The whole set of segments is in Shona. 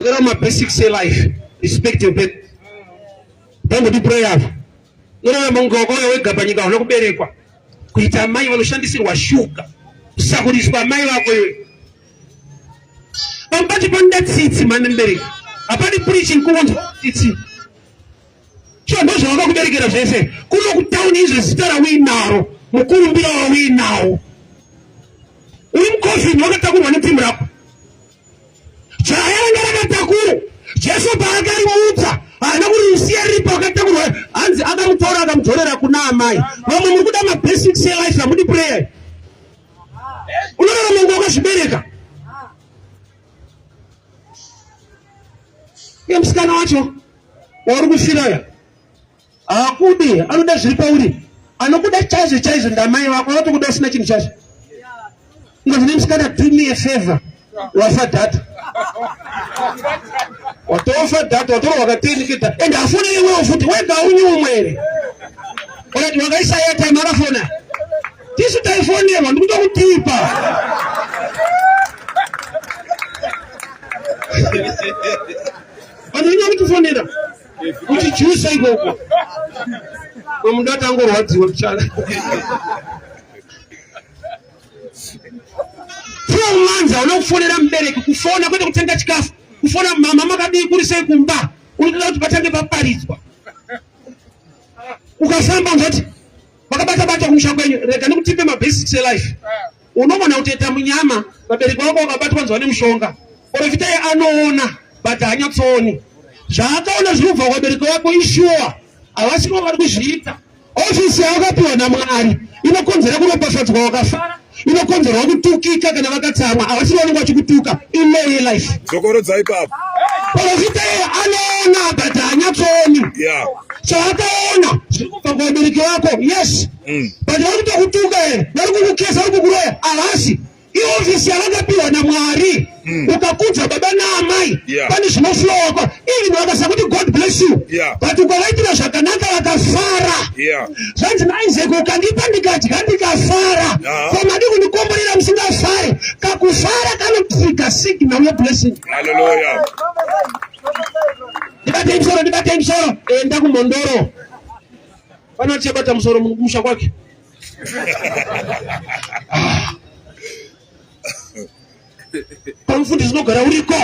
Dzokera mumabasics elife, respect your parents. Pangoti prayer apa. Unorarama kunge wakauya wega panyika hauna kuberekwa. Kuita amai vanoshandisirwa shuga. Kusakuriswa amai vako iwe. Pamwe pacho panoda tsitsi mani mubereki. Hapadi preaching kungonzwa tsitsi. Sure ndozvavakakuberekera zvese. Kuno kutauni izvo zita rauinaro, mukurumbira wauinawo. Uri mukofini wakatakurwa netimu rako. Jaya ranga rakatakurwa. Jesu paakarimutsa haana kurisiya riripo akatakurwa, hanzi akamutora akamudzorera kuna amai. Vamwe muri kuda mabasics elife, hamudi prayer. Unorarama kunge wakazvibereka. Iye musikana wacho wauri kufiraya haakudi, anoda zviri pauri. Anokuda chaizvo chaizvo ndamai vako, vanotokuda usina chinhu chacho. Ngozi nemusikana, do me a favor, wafa data, watofa data, watorwa wakateniketa, and hafone iwewo futi, wega unyumwe here? Wakati wakaisa airtime akafona, tisu taifonerwa, ndikutokutipa vanhu vanyanya kutifonera uchijusa ikoko munhu atangorwadziwa kuchana 4 months hauna kufonera mubereki, kufona kwete kutenga chikafu, kufona mama makadii, kuri sei kumba, unotoda kuti patange paparidzwa. Ukafamba unzoti vakabata bata kumusha kwenyu, rega ndikutipe mabasics elife. Unogona kutoita munyama, vabereki vako vakabatwa nzwa nemushonga. Profita iye anoona but haanyatsooni zvaakaona zviri kubva kuvabereki vako. Ishuwa havasiko vari kuzviita. Ofisi yawakapiwa naMwari inokonzera kuropafadzwa wakafara, inokonzerwa kutukika kana vakatsamwa. Havasiko vanenge vachikutuka, ilaw yelife. Dzokorodza ipapo. Profita iye anoona but haanyatsooni. Chaakaona zviri kubva kuvabereki vako, yes, but vari kutokutuka here, vari kukukesa, vari kukuroya, havasi. Iofisi yavakapiwa naMwari. Ukakudza baba naamai, pane zvinoflowako. Even vakasakuti God bless you, but ukavaitira zvakanaka vakafara. Zvanzi naIsaac, ukandipa ndikadya ndikafara, ko madi kundikomborera musingafari? Kakufara kanotrigger signal yeblessing. Hallelujah. Ndibatei musoro, ndibatei musoro. Enda kuMhondoro, pano achabata musoro kumusha kwake. Ah. Pamufundisi unogara uriko.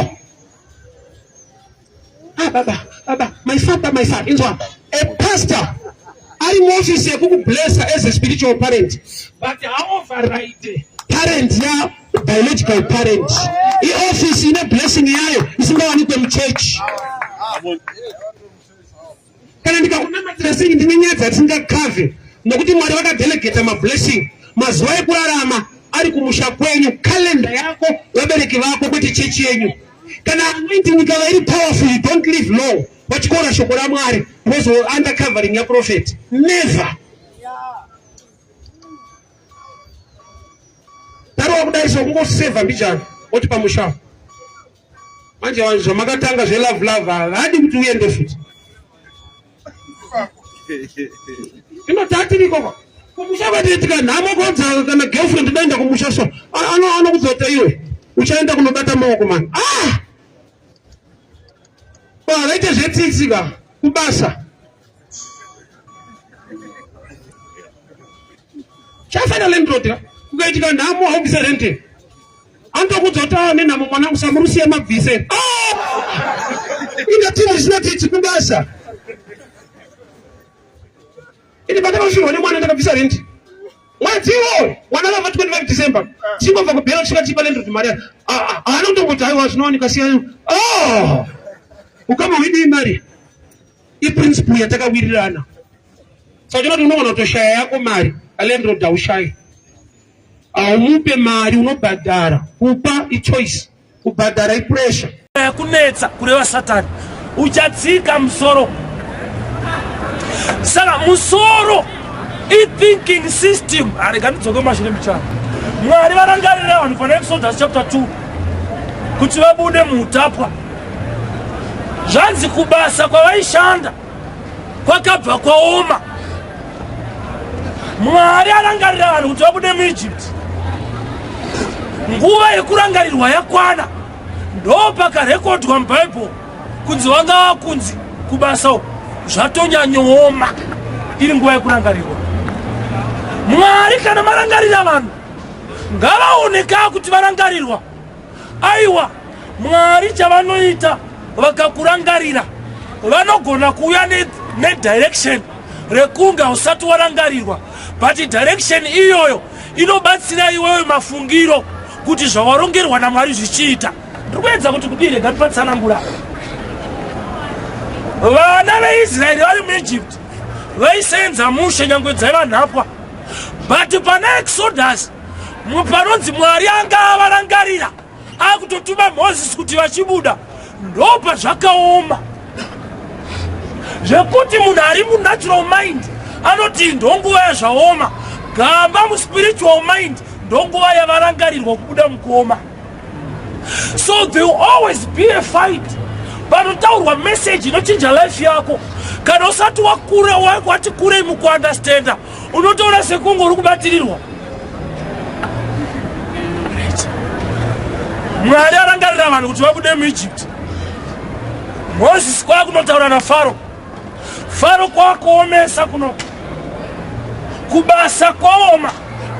Ah, baba, baba, my father, my father. Inzwa, a pastor ari muofisi yekukublessa as a spiritual parent, but haoverride parent ya biological parent. Iofisi ine blessing yayo isingawanikwe muchechi. Kana ndikakunamatira sei, ndine nyaya dzatingakavhe, nokuti Mwari vakadelegata mablessing. Mazuva ekurarama ari kumusha kwenyu, kalenda yako, vabereki vako, kwete chechi yenyu. Kana anointing ikava iri powerful, you don't live long vachikora shoko raMwari because under covering yaprophet. Never. Tarova kudai so, kungosevha mbijana, oti pamusha manje vanhu zvamakatanga zvelove love, havadi kuti uende futi. Inotatiriko kumusha kwataitika nhamo kodza kana girlfriend daenda kumusha so anokudzota iwe uchaenda kunobata maoko mani. Ah, havaite zvetsitsi ka kubasa. Chafana landlord ka, kukaitika nhamo haubvisa rente, anotokudza kuti aa nenhamo mwanangu, samurusiye mabvise. Inga timu risina tsitsi kubasa. Ini pandakafirwa nemwana ndakabvisa renti mwedzi iwoyo. Mwana akabva 25 December, tichingobva kubhera kusvika tichipa landlord mari, haana kutomboti aiwa zvinowanika siyana. Ukama hwedu imari, iprinciple yatakawirirana. Saka tinoti unogona kutoshaya yako mari, alandlord haushayi, haumupe mari, unobhadhara. Kupa ichoice, kubhadhara ipressure. Yakunetsa kureva Satani uchatsika musoro. Saka musoro ithinking system. Arega ndidzoke mashure muchana. Mwari varangarira vanhu pana Exodus chapter 2 kuti vabude muutapwa. Zvanzi kubasa kwavaishanda kwakabva kwaoma. Mwari arangarira vanhu kuti vabude muEgypt. Nguva yekurangarirwa yakwana. Ndo pakarekodwa muBible kunzi vanga vakunzi kubasa uku zvatonyanyooma iri nguva yekurangarirwa. Mwari kana marangarira vanhu ngavaoneka kuti varangarirwa. Aiwa, Mwari chavanoita vakakurangarira vanogona kuuya nedirection rekunge hausati warangarirwa, but direction iyoyo inobatsira iwewe mafungiro kuti zvawarongerwa naMwari zvichiita. Ndiri kuedza kuti kudii, rega ndipatsanangura. Vana veIsraeri vari muEgypt vaisenza mushe nyangwe dzaiva nhapwa, but pana Exodus panonzi Mwari anga avarangarira akutotuma Mozisi kuti vachibuda. Ndopazvakaoma zvekuti munhu ari munatural mind anoti ndonguva yazvaoma, gamba muspiritual mind ndonguva yavarangarirwa kubuda mukuoma. So there will always be a fight panotaurwa message inochinja life yako. Kana usati wakura wati kurei mukuunderstanda, unotoona sekunge uri kubatirirwa. Mwari arangarira vanhu kuti vabude muEgypt. Mozisi kwakunotaura naFaro, Faro kwakuomesa kuno kubasa kwaoma,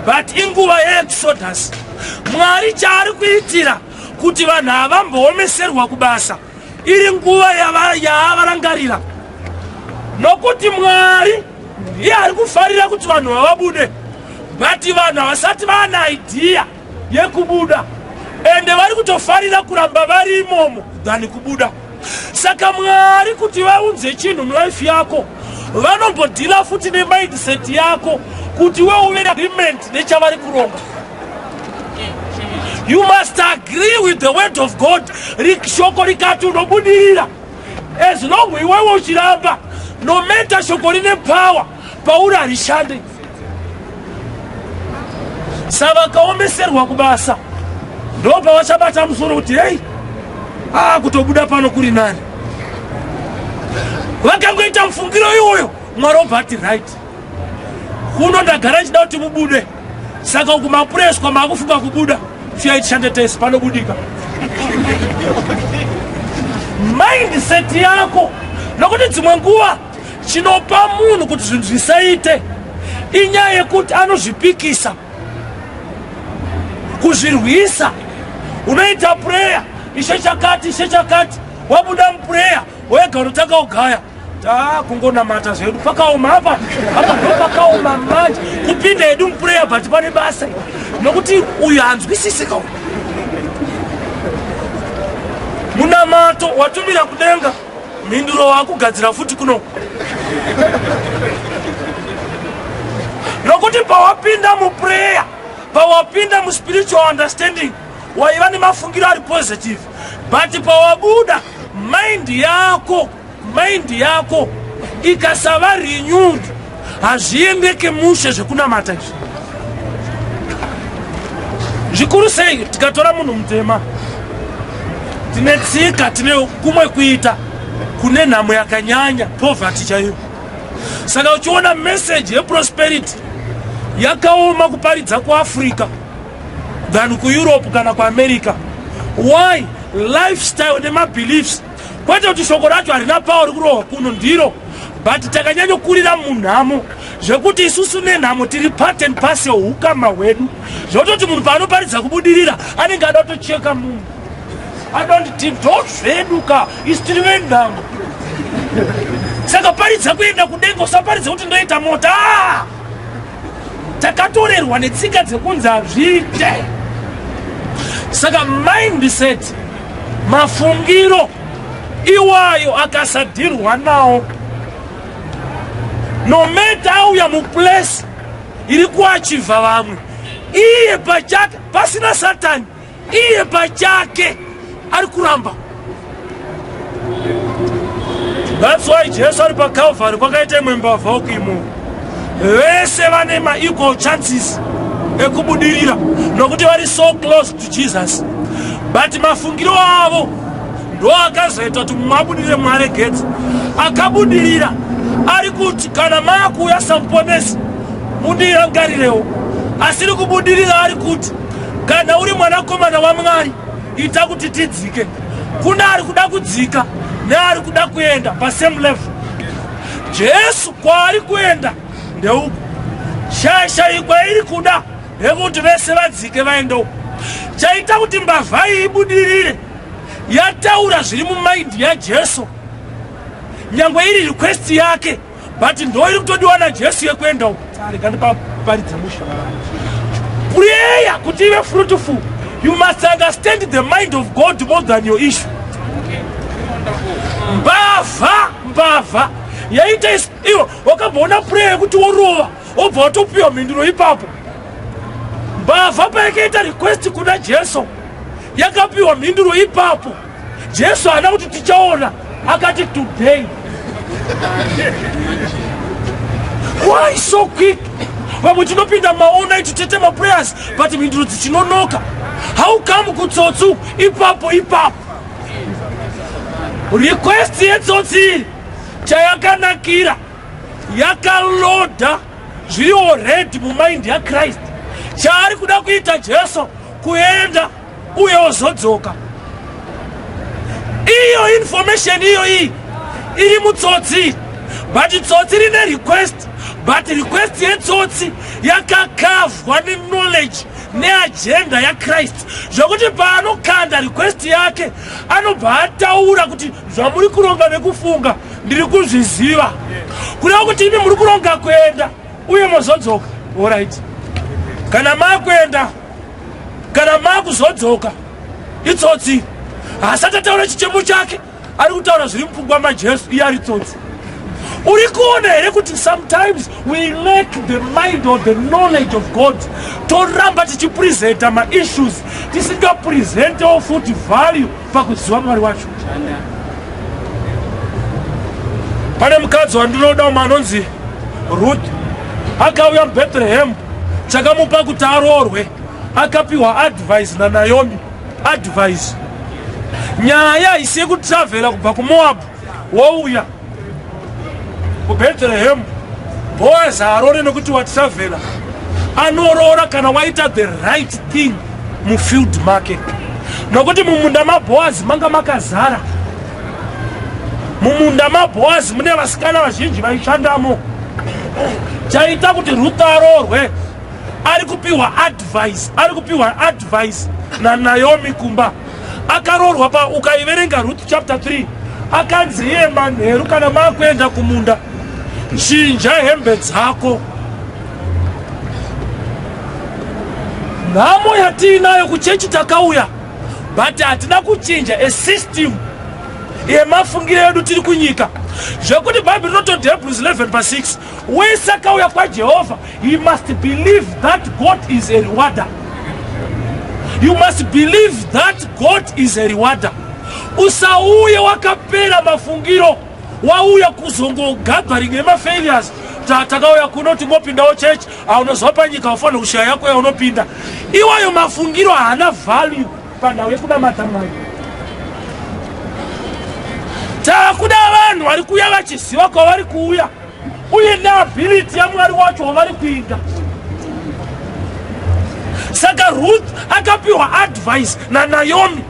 but inguva yeExodus. Mwari chaari kuitira kuti vanhu havamboomeserwa kubasa iri nguva yaavarangarira, nokuti Mwari ndiye ari kufarira kuti vanhu vavabude, but vanhu havasati vaana idea yekubuda, ende vari kutofarira kuramba vari imomo than kubuda. Saka Mwari kuti vaunze chinhu mulife yako vanombodhila futi nemindset yako kuti we uve agreement nechavari kuronga. You must agree with the word of God. Shoko rikati unobudirira, as long iwewe uchiramba, no matter shoko rine power pauri harishande. Savakaomeserwa kubasa ndo pavachabata musoro kuti hei, kutobuda pano kuri nani. Vakangoita mufungiro iwoyo, Mwari obva ati right, kuno ndagara ndichida kuti mubude, saka uku mapureswa maakufunga kubuda, fiyai tishande tese panobudika. Mindset yako, nokuti dzimwe nguva chinopa munhu kuti zvinhu zvisaite inyaya yekuti anozvipikisa, kuzvirwisa. Unoita prayer, ishe chakati, ishe chakati, wabuda muprayer wega unotanga kugaya, takungonamata zvedu, pakaoma apa, apa ndo pakaoma manje kupinda yedu muprayer, but pane basa nokuti uyu hanzwisisika. Munamato watumira kudenga, mhinduro wakugadzira futi kuno, nokuti pawapinda muprayer, pawapinda muspiritual understanding, waiva nemafungiro ari positive, but pawabuda mind yako, mind yako ikasava renewed, hazviendeke mushe zvekunamata izvi. Zvikuru sei tikatora munhu mutema, tine tsika, tine kumwe kuita kune nhamo yakanyanya, poverty chaiyo. Saka uchiona message yeprosperity yakaoma kuparidza kuAfrica than kuEurope kana kuAmerica. Why? Lifestyle nemabeliefs. Kwete kuti shoko racho harina power kurohwa kuno, ndiro, but takanyanyokurira munhamo zvekuti isusu nenhamo tiri part and parcel hukama hwedu, zvototi munhu paanoparidza kubudirira anenge ada kutocheka munhu, adonditi ndo zvedu ka, isu tiri venhamo. Saka paridza kuenda kudenga, usaparidza kuti ndoita mota. Takatorerwa netsika dzekunzi hazviite. Saka mindset, mafungiro iwayo akasadhirwa nawo, no matter auya muplace iri kuachivha vamwe, iye pachake pasina Satani, iye pachake ari kuramba. That's why Jesu ari paCalvary kwakaita imwe mbavha ukuimo, vese vane maequal chances ekubudirira nokuti vari so close to Jesus, but mafungiro avo ndo akazoita kuti mumwe abudirire, mumwe aregedze. Akabudirira ari kuti kana maakuuya samuponesi mundirangarirewo, asiri kubudirira ari kuti kana uri mwanakomana waMwari. Ita kuti tidzike. Kuna ari kuda kudzika neari kuda kuenda pasame level. Jesu kwaari kuenda ndeuku. Shasha kwairi kuda ndekuti vese vadzike vaende uku. Chaita kuti mbavha iyi ibudirire yataura zviri mumaindi yaJesu, nyangwe iri request yake, but ndo iri kutodiwa naJesu yekuenda uku. Rega ndipaparidze musha. Prayer kuti ive fruitful, you must understand the mind of God more than your issue. Mbavha, mbavha yaita iwo wakamboona prayer yekuti worova wobva watopiwa mhinduro ipapo. Mbavha payakaita request kuna Jesu yakapiwa mhinduro ipapo. Jesu haana kuti tichaona, akati today. Why so quick? Vamwe tinopinda maall night tete maprayers, but mhinduro dzichinonoka. How come kutsotsi ipapo ipapo? Request yetsotsi iri chayakanakira yakaloda zviri already mumind yaChrist. Chaari kuda kuita Jesu kuenda uye ozodzoka. Iyo information iyo iyi iri mutsotsi, but tsotsi rine request, but request yetsotsi yakakavhwa neknowledge neagenda yaChrist, zvekuti paanokanda request yake anobva ataura kuti zvamuri kuronga nekufunga ndiri kuzviziva. Kureva kuti imi muri kuronga kuenda uye mozodzoka. Alright, kana makuenda, kana makuzodzoka, itsotsi haasati ataura chichemo chake, ari kutaura zviri mupfungwa maJesu, iye ari tsotsi. Uri kuona here kuti sometimes we lack the mind or the knowledge of God? Toramba tichipresenta maissues tisingapresentewo futi value pakuziva Mwari wacho. Pane mukadzi wandinoda umwe anonzi Ruth, akauya muBethlehem. Chakamupa kuti aroorwe, akapiwa advice naNaomi. Advice, nyaya haisi yekutravhela kubva kuMoab wouya kuBethlehem. Boaz haarore nekuti watravhela, anoroora kana waita the right thing mufield make, nokuti mumunda maBoaz manga makazara. Mumunda maBoaz mune vasikana vazhinji vaishandamo. Chaita kuti Ruth aroorwe, ari kupiwa advice, ari kupiwa advice naNaomi kumba. Akaroorwa pa, ukaiverenga Ruth chapter 3, akanzi iye manheru kana makuenda kumunda chinja hembe dzako. Nhamo yatiinayo kuchechi, takauya but hatina kuchinja a system yemafungiro edu tiri kunyika, zvekuti Bhaibheri rinototi Hebrews 11 pa 6, wese akauya kwaJehovha, he must believe that God is a rewarder. You must believe that God is a rewarder. Usauye wakapera mafungiro, wauya kuzongogathering yemafailures. Takauya kuno tingopindawo church, aunozwa panyika ufanira kushaya yako yaunopinda. Iwayo mafungiro haana value panhau yekunamata Mwari. Takuda vanhu vari kuuya vachiziva kwavari kuuya uye neability yaMwari wacho wavari kuinda. Saka Ruth akapiwa advice naNaomi,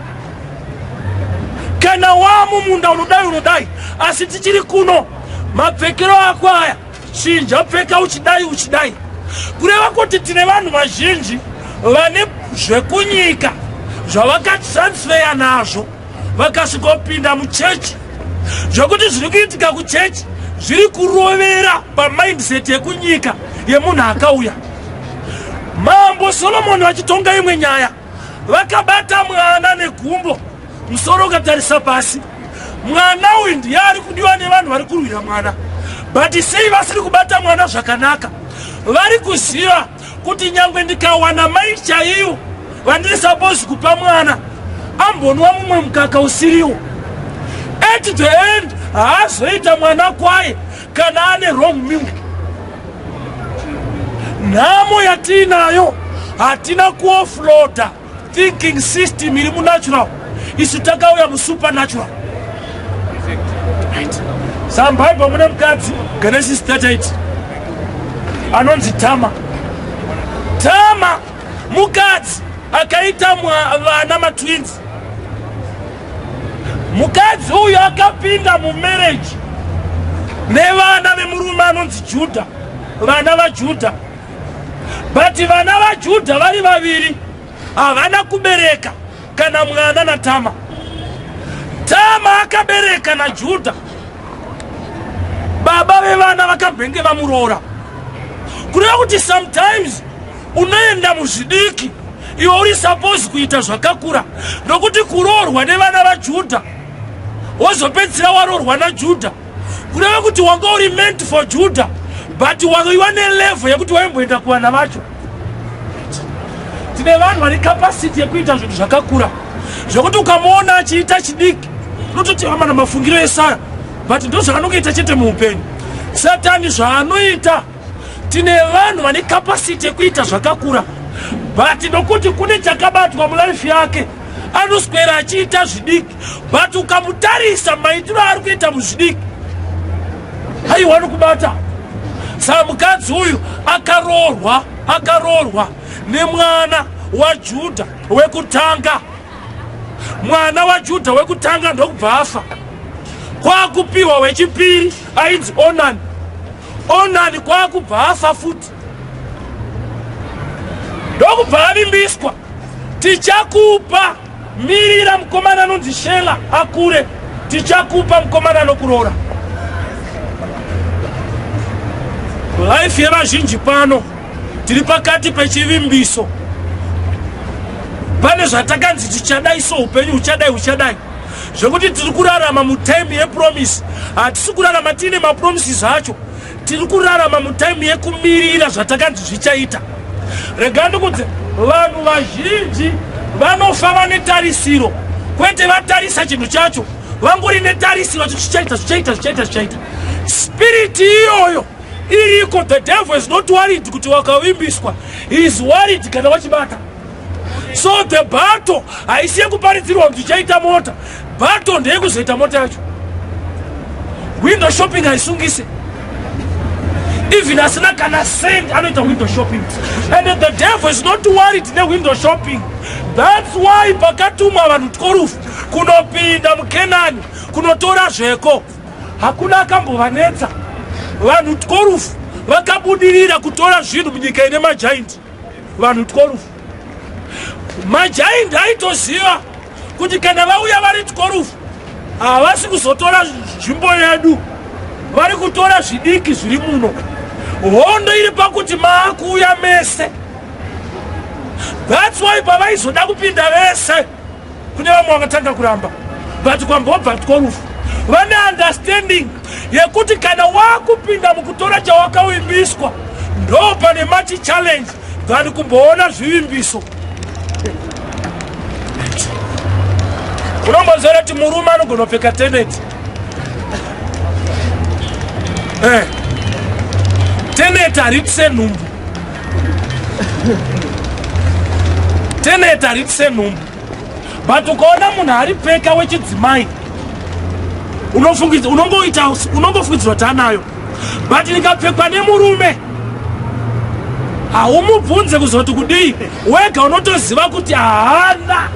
kana wamumunda unodai unodai, asi tichiri kuno mapfekero ako aya chinja, pfeka uchidai uchidai. Kureva kuti tine vanhu vazhinji vane zvekunyika zvavakatransferya nazvo, vakasvikopinda muchechi, zvekuti zviri kuitika kuchechi zviri kurovera pamindset yekunyika yemunhu akauya. Mambo Solomoni vachitonga imwe nyaya, vakabata mwana negumbo, musoro ukatarisa pasi. Mwana uyu ndiye ari kudiwa nevanhu vari kurwira mwana, but sei vasiri kubata mwana zvakanaka? Vari kuziva kuti nyangwe ndikawana mai chaiyo vandiri suppose kupa mwana, ambonwa mumwe mukaka usiriwo, at the end haazoita mwana kwaye kana ane wrong milk. Nhamo yatiinayo, hatina kuoffloada thinking system iri munatural, isu takauya musupernatural. Right. Sambible mune mukadzi, Genesis 38, anonzi Tama. Tama mukadzi akaita vana matwins. Mukadzi uyu akapinda mumarriage nevana vemurume anonzi Judha, vana vaJudha. But vana vaJudha vari vaviri havana kubereka kana mwana naTama. Tama akabereka naJudha, baba vevana vakambenge vamuroora. Kureva kuti sometimes unoenda muzvidiki iwe uri suppose kuita zvakakura, nokuti kuroorwa nevana vaJudha wozopedzisira waroorwa naJudha, kureva kuti wanga uri meant for Judah, but waiwa nelevel yekuti waimboenda kuvana vacho. Tine vanhu vane capacity yekuita zvinhu zvakakura zvekuti ukamuona achiita chidiki unototi amana mafungiro esaya, but ndo zvaanongoita chete muupenyu. Satani zvaanoita, tine vanhu vane capacity yekuita zvakakura, but nokuti kune chakabatwa mulife yake anoswera achiita zvidiki, but ukamutarisa maitiro aari kuita muzvidiki haiwa nokubata. Saka mukadzi uyu akaroorwa, akaroorwa nemwana waJudha wekutanga. Mwana waJudha wekutanga ndokubva afa, kwakupiwa wechipiri ainzi Onani. Onani kwakubva afa futi, ndokubva avimbiswa, tichakupa, mirira mukomana anonzi Shela akure, tichakupa mukomana anokuroora. Life yevazhinji pano, tiri pakati pechivimbiso. Pane zvatakanzi tichadai, so upenyu huchadai huchadai, zvekuti tiri kurarama mutime yepromise. Hatisi kurarama tiine mapromises acho, tiri kurarama mutime yekumirira zvatakanzi zvichaita. Rega ndikudze, vanhu vazhinji vanofa vane tarisiro, kwete vatarisa chinhu chacho, vangori netarisiro kuti zvichaita, zvichaita, zvichaita, zvichaita. Spirit iyoyo iriko. The devil is not worried kuti wakavimbiswa, he is worried kana wachibata. So the battle haisi yekuparidzirwa kuti uchaita mota, battle ndeyekuzoita mota yacho. Window shopping haisungise. Even asina kana cent anoita window shopping, and the devil is not worried newindow shopping. That's why pakatumwa vanhu 12 kunopinda muKenani kunotora zveko, hakuna akambovanetsa. Vanhu 12 vakabudirira kutora zvinhu munyika ine magiant. Vanhu 12, magiant aitoziva kuti kana vauya vari 12 havasi kuzotora nzvimbo yedu, vari kutora zvidiki zviri muno. Hondo iri pakuti maakuuya mese. That's why pavaizoda kupinda vese, kune vamwe vakatanga kuramba, but kwambobva 12 vane understanding yekuti kana wakupinda mukutora chawakavimbiswa, ndo pane much challenge than kumboona zvivimbiso. Unomboziva kuti murume anogona kupfeka teneti? Teneti haritise nhumbu, teneti haritise nhumbu, but ukaona munhu aripfeka wechidzimai unongoita unongofungidzirwa kuti anayo, but rikapfekwa nemurume haumubvunze kuzoti kudii, wega unotoziva kuti haana.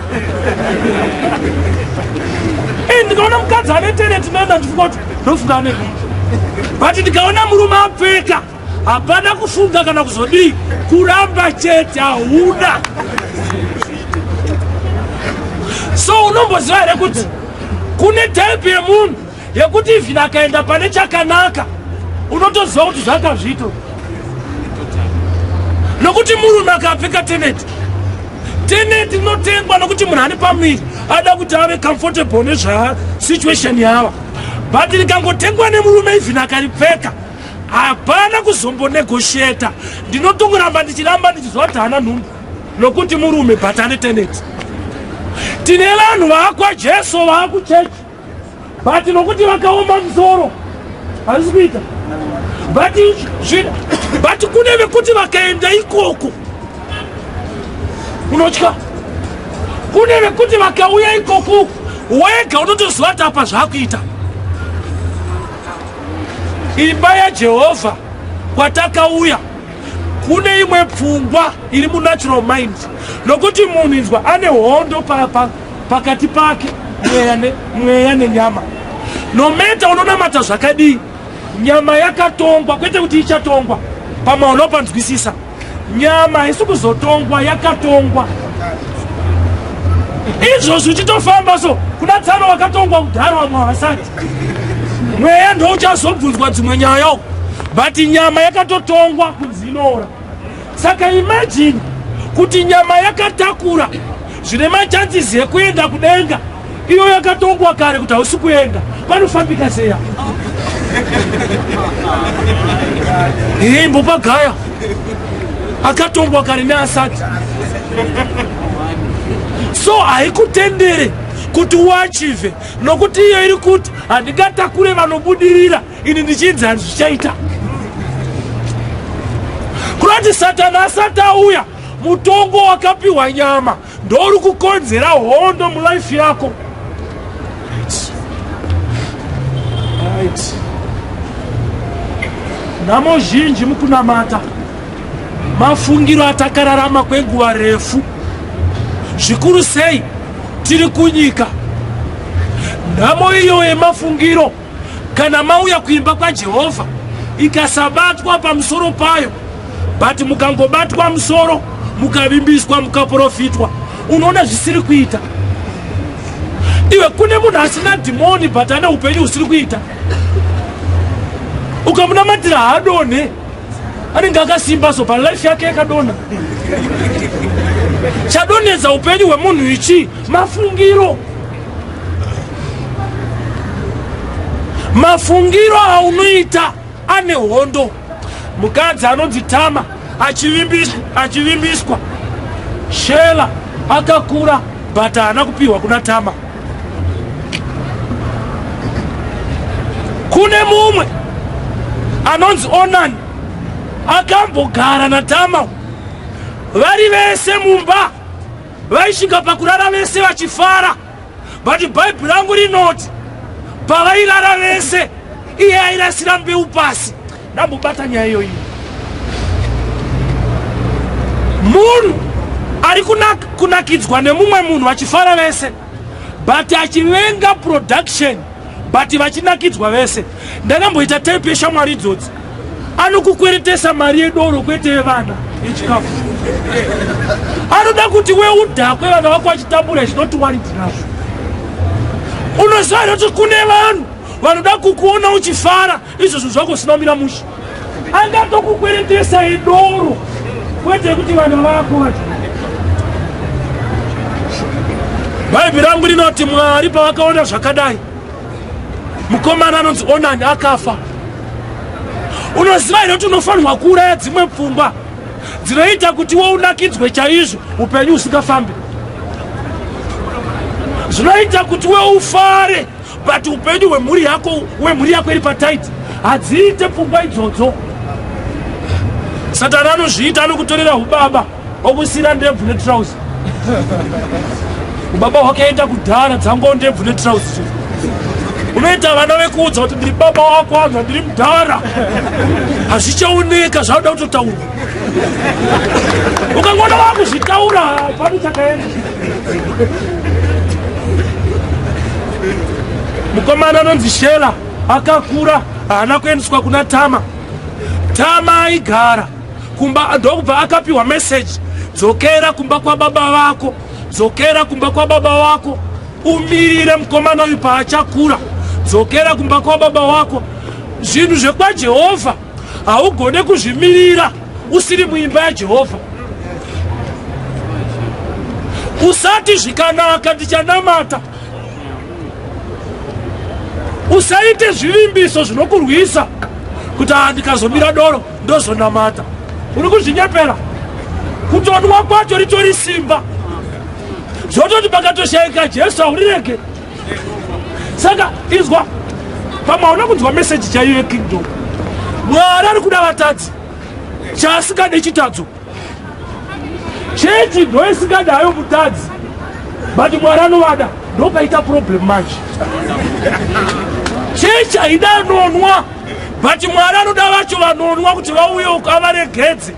Ndikaona mukadzi ane teneti noenda ndifunga kuti ndofunga ane nhumbu, but ndikaona murume apfeka hapana kufunga kana kuzodii, kuramba chete, hauna. So unomboziva here kuti kune type yemunhu yekuti even akaenda pane chakanaka unotoziva kuti zvakazvito, nokuti murume akapfeka teneti, teneti rinotengwa nokuti munhu ane pamuviri ada kuti ave comfortable nezva situation yava, but rikangotengwa nemurume, even akaripfeka hapana kuzombonegotiata, ndinotongoramba ndichiramba ndichiziva kuti haana nhumbu nokuti murume, but ane teneti. Tine vanhu vaakwaJesu, vaakuchechi, but nokuti vakaoma musoro hazisi kuita, but kune vekuti vakaenda ikoko unotya, kune vekuti vakauya ikoko wega unotoziva kuti apa zvaakuita. Imba yaJehovha kwatakauya kune imwe pfungwa iri munatural mind, nokuti munhu inzwa ane hondo pakati pake. Mweya ne, mweya nenyama. No matter unonamata zvakadii, nyama yakatongwa, kwete kuti ichatongwa. Pamwe unopanzwisisa. Nyama haisi kuzotongwa, yakatongwa. Izvozvi uchitofamba so, kuna tsano wakatongwa kudhara vamwe havasati. Mweya ndouchazobvunzwa dzimwe nyaya uko. But nyama yakatotongwa kunzi inoora. Saka imagine kuti nyama yakatakura zvine machances ekuenda kudenga, iyo yakatongwa kare kuti hausi kuenda, panofambika seya imbo pagaya akatongwa kare neasati. So haikutendere kuti uachive, nokuti iyo iri kuti handingatakure vanobudirira ini ndichinzi handizvichaita. Kurati Satani asati auya, mutongo wakapiwa nyama ndouri kukonzera hondo mulife yako. Right. Nhamo zhinji mukunamata mafungiro atakararama kwenguva refu, zvikuru sei tiri kunyika. Nhamo iyo yemafungiro kana mauya kuimba kwaJehovha ikasabatwa pamusoro payo, but mukangobatwa musoro mukavimbiswa mukaprofitwa, unoona zvisiri kuita. Iwe kune munhu asina dhimoni but ane upenyu husiri kuita, ukamunamatira haadonhe, anenge akasimba so palife yake yakadonha. Chadonhedza upenyu hwemunhu ichi mafungiro. Mafungiro aunoita ane hondo. Mukadzi anonzi Tama achivimbiswa Shela akakura but haana kupiwa kuna Tama. Kune mumwe anonzi Onani akambogara naTama vari vese mumba, vaisvika pakurara vese vachifara, but Bhaibheri rangu rinoti pavairara vese iye airasira mbeu pasi. Ndambobata nyaya iyoyi. Munhu ari kunakidzwa nemumwe munhu vachifara vese, but achivenga production, but vachinakidzwa vese. Ndakamboita type yeshamwari idzodzi, anokukweretesa mari yedoro kwete yevana yechikafu. Anoda kuti we udhakwe vana vako vachitambura, izvinotiwaridzi nazvo. Unoziva here kuti kune vanhu vanoda kukuona uchifara, izvozvo zvako zvisina kumira mushe? Angatokukweretesa yedoro kwete kuti vana vako vacho. Bhaibheri rangu rinoti Mwari pavakaona zvakadai, mukomana anonzi Onani akafa. Unoziva here kuti unofanirwa kuuraya dzimwe pfungwa dzinoita kuti wo unakidzwe chaizvo upenyu usingafambi, zvinoita kuti we ufare but upenyu hwemhuri yako wemhuri yako iri pataiti. Hadziite pfungwa idzodzo. Satani anozviita, anokutorera ubaba okusira ndebvu netrausi. Ubaba hwakaenda kudhara, dzango ndebvu netrausi. Unoita vana vekuudza kuti ndiri baba wako, anza ndiri mudhara, hazvichaoneka, zvauda kutotaurwa. Ukangoona vakuzvitaura pano chakaenda. Mukomana anonzi Shela akakura, haana kuendeswa kuna Tama. Tama aigara kumba, ndokubva akapiwa meseji, dzokera kumba kwababa vako, dzokera kumba kwababa wako, umirire mukomana uyu paachakura, dzokera kumba kwababa wako. Zvinhu zvekwaJehovha haugone kuzvimirira usiri muimba yaJehovha. Usati zvikanaka ndichanamata. Usaite zvivimbiso zvinokurwisa kuti ndikazomira doro ndozonamata. Uri kuzvinyepera. Kutonwa kwacho ritori simba, zvototi pakatoshaika Jesu haurirege. Saka izwa, pamwe hauna kunzwa meseji chaiyo yekingdom. Mwari ari kuda vatadzi, chaasingade chitadzo. Chechi ndoisingade hayo mutadzi, but Mwari anovada. Ndopaita problem manje. Chechi haida anonwa, but Mwari anoda vacho vanonwa kuti vauye uko avaregedze.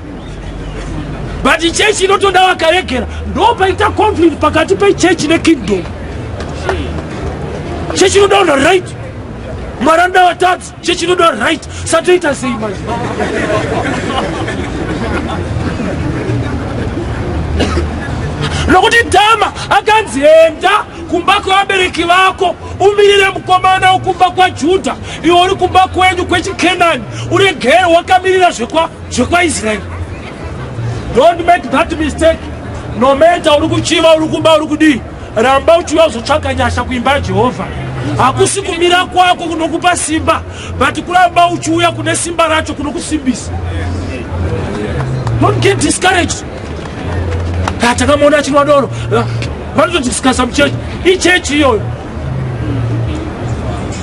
But chechi inotoda vakaregera. Ndopaita conflict pakati pechechi nekingdom. Chechi inoda vanhu right. Mwari anoda vatadzi. Chechi inoda right. Satoita sei manje? Nokuti Dhama akanzi enda kumba kwevabereki vako umirire mukomana wekumba kwaJudha, iwe uri kumba kwenyu kwechiKenani, uregere wakamirira zvekwaIsraeri. Don't make that mistake. No matter uri kuchiva, uri kuba, uri kudii, ramba uchiuya uzotsvaka nyasha kuimba yaJehovha. Hakusi kumira kwako kunokupa simba, but kuramba uchiuya kune simba racho kunokusimbisa. Don't get discouraged. Takamuona achinwa doro, vanotodiscussa muchechi. Ichechi iyoyo.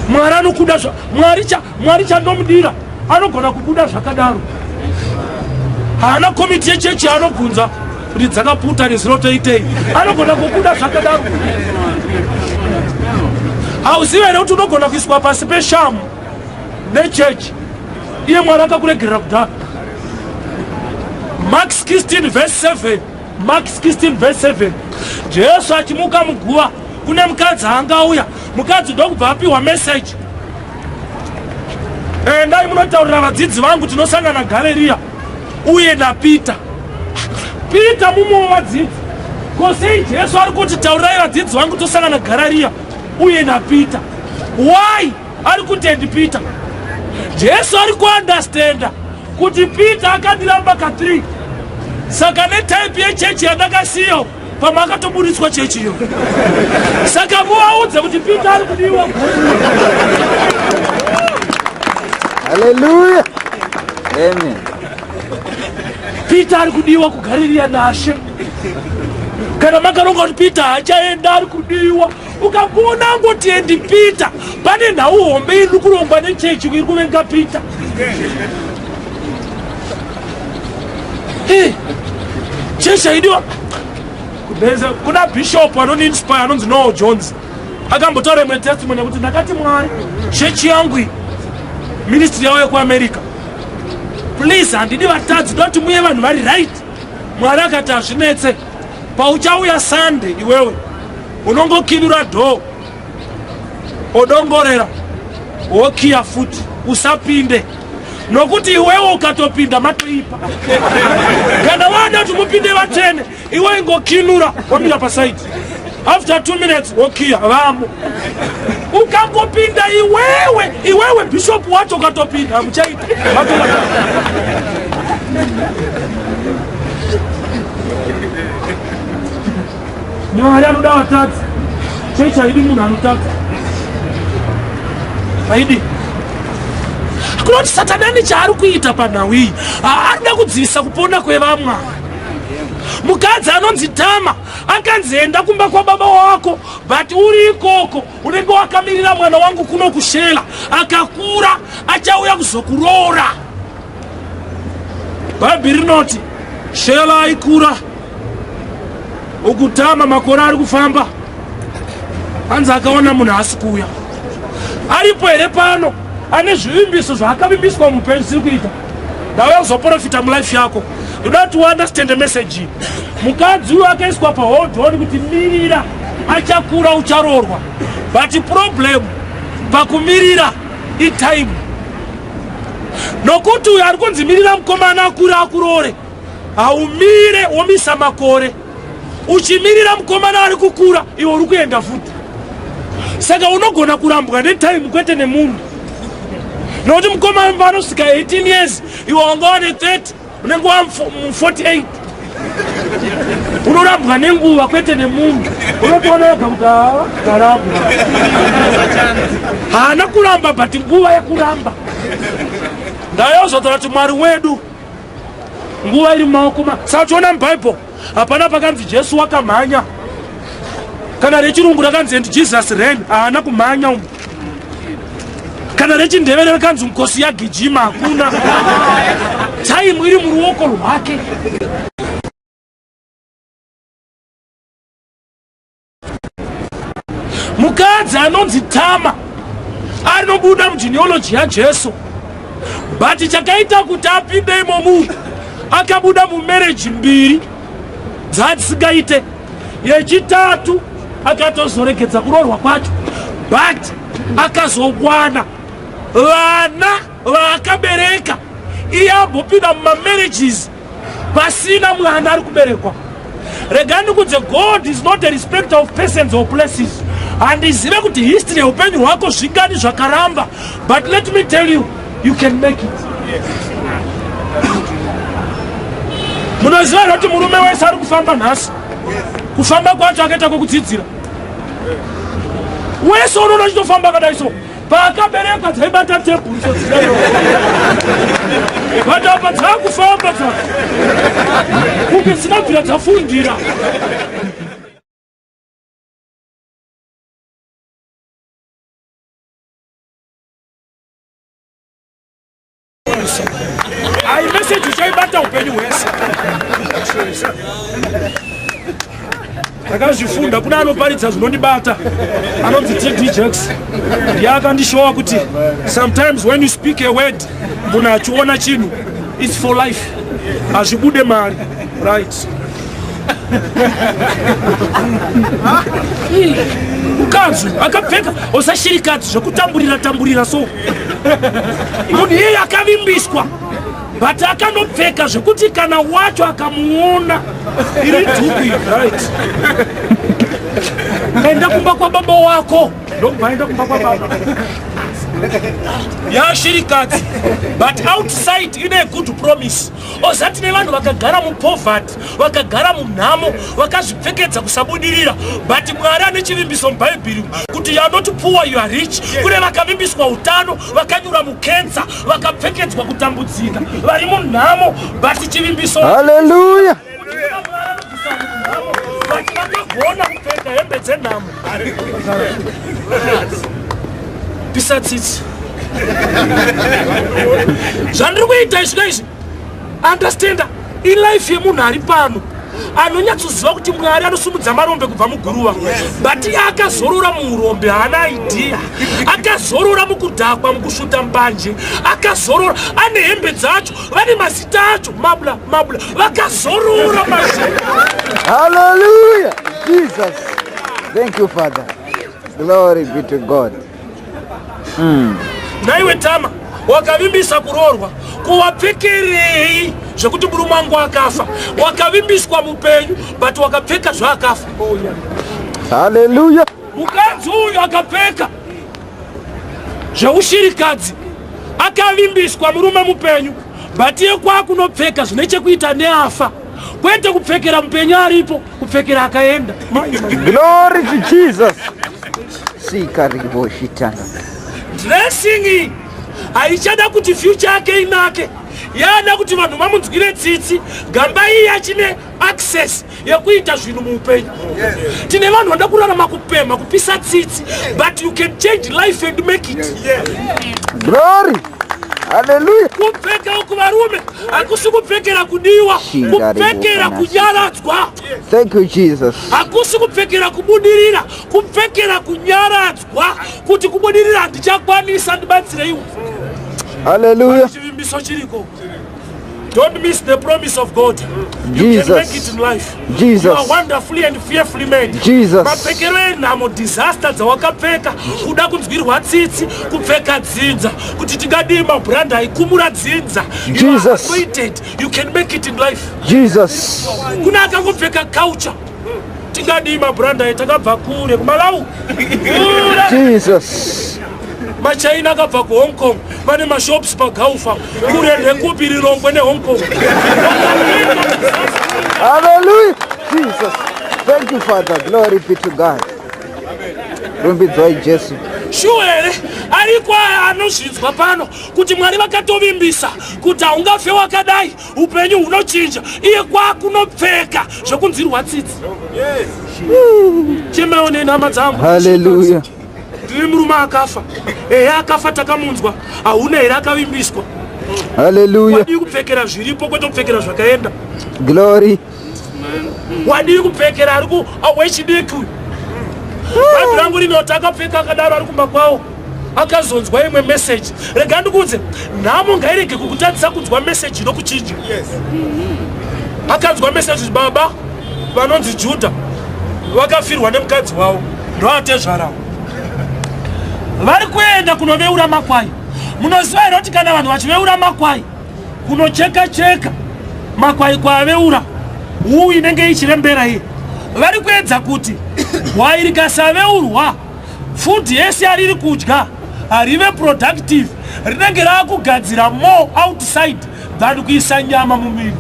Mwari anokuda, Mwari chandomudira anogona kubuda zvakadaro. Haana komiti yechechi yaanobvunza kuti dzakaputa nezinotoitei. Anogona kubuda zvakadaro. Hauzive here kuti unogona kuiswa pasi peshamu nechechi iye Mwari akakuregerera kudhara. Mark 16 verse 7. Mark 16 verse 7. Jesu achimuka muguva kune mukadzi angauya, mukadzi ndokubva apiwa message, endai munotaurira vadzidzi vangu tinosangana Galeriya uye naPita. Pita mumwe wevadzidzi. Ko sei Jesu ari kuti taurirai vadzidzi vangu tosangana Galeriya uye naPita? Why ari kuti and Peter? Jesu ari kuunderstanda kuti Peter akandiramba ka3, saka netype yechechi yandakasiya pamwe akatoburitswa chechi iyo, saka muvaudze kuti Peter ari kudiwa. Hallelujah. Amen. Peter ari kudiwa kuGariria nashe. Kana makaronga kuti Peter hachaenda, ari kudiwa. Ukakuona angoti and Peter, pane nhau hombe iri kurongwa nechechi iri kuvenga Peter. Hey, chechi haidiwa. Kuna bishop anoniinspire anonzi Noel Jones, akambotaura imwe testimony yekuti ndakati Mwari, chechi yangu iyi, ministry yavo yekuAmerica, please handidi vatadzi, doti muye vanhu vari right. Mwari akati hazvinetse, pauchauya Sunday iwewe unongokinura door, odongorera, wokiya futi, usapinde, nokuti iwewe ukatopinda matoipa. Kana wada kuti mupinde vatsvene, iwe ingokinura wamira paside, after 2 minutes wokiya vamo. Ukangopinda iwewe, iwewe bishop wacho ukatopinda hamuchaita. Mwari anoda vatadzi. Chechi haidi munhu anotadza, haidi. Kunoti Satani ane chaari kuita panhau iyi, arikuda kudzivisa kupona kwevamwe. Mukadzi anonzi Tama akanzi enda kumba kwababa wako, but uri ikoko unenge wakamirira mwana wangu kuno kuShela, akakura achauya kuzokuroora. Bhaibheri rinoti Shela aikura ukutama, makore ari kufamba, hanzi akaona munhu asi kuuya. Aripo here pano ane zvivimbiso zvaakavimbiswa muupenyu zvisiri kuita? Ndauya kuzoprofita mulife yako. Ndoda kuti uunderstand message iyi. Mukadzi uyu akaiswa pahold on kuti mirira achakura ucharoorwa, but problem pakumirira itime, nokuti uyu ari kunzi mirira mukomana akure akuroore, haumire, womisa makore uchimirira mukomana ari kukura, iwe uri kuenda futi. Saka unogona kurambwa netime kwete nemunhu, nokuti mukomana panosvika 18 years iwe wanga wane 30, unenge wa 48. Unorambwa nenguva kwete nemunhu. Unotoona wega kuti ndarambwa. Haana kuramba, but nguva yekuramba. Ndayozotaura kuti Mwari wedu nguva iri mumaoko ma. Saka tiona muBhaibheri hapana pakanzi Jesu wakamhanya, kana rechirungu rakanzi and Jesus ran, haana kumhanya umu. Kana rechindevere rakanzi nkosi yagijima, hakuna. Time iri muruoko rwake. Mukadzi anonzi Tama anobuda mugenealogy yaJesu, but chakaita kuti apinde imomu, akabuda mumarriage mbiri dzadzisingaite, yechitatu akatozoregedza kuroorwa kwacho. But akazowana vana vaakabereka iye ambopinda mumamarriages pasina mwana ari kuberekwa. Regai ndikudze, God is not a respecter of persons or places. Handizive kuti history yeupenyu hwako zvingani zvakaramba, but let me tell you, you can make it. Munoziva here kuti murume wese ari kufamba nhasi, kufamba kwacho akaita kwekudzidzira? Wese unoona achitofamba akadai so, paakaberekwa dzaibata tebhuru so dzidaiyo, but apa dzakufamba dza kunge dzinabvira dzafundira. Ai, message uchaibata upenyu hwese. Ndakazvifunda kuna anoparidza zvinondibata anonzi TD Jakes. Ndiye akandishowa kuti sometimes when you speak a word, munhu achiona chinhu, it's for life, hazvibude mari, right? Mukadzi akapfeka osashirikadzi zvekutamburira tamburira, so munhu iyeye akavimbiswa, but akanopfeka zvekuti kana wacho akamuona, iri dhuku, right? Enda kumba kwababa wako. Ndokubva enda kumba kwababa yashirikadzi, but outside ine good promise. Ozati nevanhu vakagara mupoverty, vakagara munhamo, vakazvipfekedza kusabudirira, but Mwari ane chivimbiso mubhaibheri kuti you are not poor, you are rich. Kune vakavimbiswa utano, vakanyura mukensa, vakapfekedzwa kutambudzika, vari munhamo, but chivimbiso. Haleluya. But vakagona kupfeka hembe dzenhamo. Pisa tsitsi. Zvandiri kuita izvika izvi, understanda, ilife yemunhu ari pano anonyatsoziva kuti Mwari anosumudza marombe kubva muguruva, but iye akazorora muurombe, haana idea. Akazorora mukudhakwa, mukusvuta mbanje, akazorora. Ane hembe dzacho, vane mazita acho, mabla mabla, vakazorora mazvo. Hallelujah. Jesus. Thank you, Father. Glory be to God. Naiwe Tama, wakavimbisa kuroorwa, kuwapfekerei zvekuti murume wangu akafa? Wakavimbiswa mupenyu, but wakapfeka zvaakafa. Hallelujah. Mukadzi uyu akapfeka zveushirikadzi, akavimbiswa murume mupenyu, but iye kwakunopfeka zvine chekuita neafa, kwete kupfekera mupenyu aripo, kupfekera akaenda. Glory to Jesus. Sikaribo shitana. Dressing iyi haichada kuti future yake inake, yaada kuti vanhu vamunzwire tsitsi. Gamba iyi achine access yekuita zvinhu muupenyu. Tine vanhu vanoda kurarama kupemha, kupisa tsitsi, but you can change life and make it. Glory. Hallelujah. Kupfeka uku, varume, hakusi kupfekera kudiwa, kupfekera kunyaradzwa. Thank you, Jesus. Hakusi kupfekera kubudirira, kupfekera kunyaradzwa kuti kubudirira handichakwanisa, ndibatsireiwo. Hallelujah. Chivimbiso chiriko. Don't miss the promise of God. You Jesus. can make it in life. Jesus. You are wonderfully and fearfully made. Jesus. Mapfekero enhamo, disaster dzawakapfeka, kuda kunzwirwa tsitsi, kupfeka dzinza, kuti tingadii mabrand aikumura dzinza. You are Jesus. anointed. You can make it in life. Jesus. Kuna akangopfeka culture. Tingadii mabrand ai, takabva kure kuMalawi. Kure. Jesus. MaChina akabva kuHong Kong, vane mashops pagaufa. Kure ndekupi Rirongwe neHong Kong? Hallelujah. Jesus. Thank you, Father. Glory be to God. Rumbidzwai Jesu. Shuwa here ariko anozvinzwa pano kuti Mwari vakatovimbisa kuti haungafe wakadai, upenyu hunochinja, iye kwakunopfeka zvekunzwirwa tsitsi? Chemawo nenhama dzangu. Hallelujah. Ndiri murume akafa. Ehe, akafa, takamunzwa. Hauna here akavimbiswa? Hallelujah. Wadii kupfekera zviripo, kwete kupfekera zvakaenda? Glory. Wadii kupfekera ari ku wechidiki uyu? Bhaibheri rangu rinoti akapfeka akadaro ari kumba kwawo, akazonzwa imwe meseji. Rega ndikuudze, nhamo ngairege kukutadzisa kunzwa meseji inokuchinja. Akanzwa meseji, baba vanonzi Judha vakafirwa nemukadzi wavo, ndoatezvarawo. Vari kuenda kunoveura makwai. Munoziva here kuti kana vanhu vachiveura makwai, kunocheka cheka makwai kwaaveura, huu inenge ichirembera iye. Vari kuedza kuti gwai rikasaveurwa, food yese yariri kudya harive productive, rinenge raakugadzira more outside than kuisa nyama mumuviri.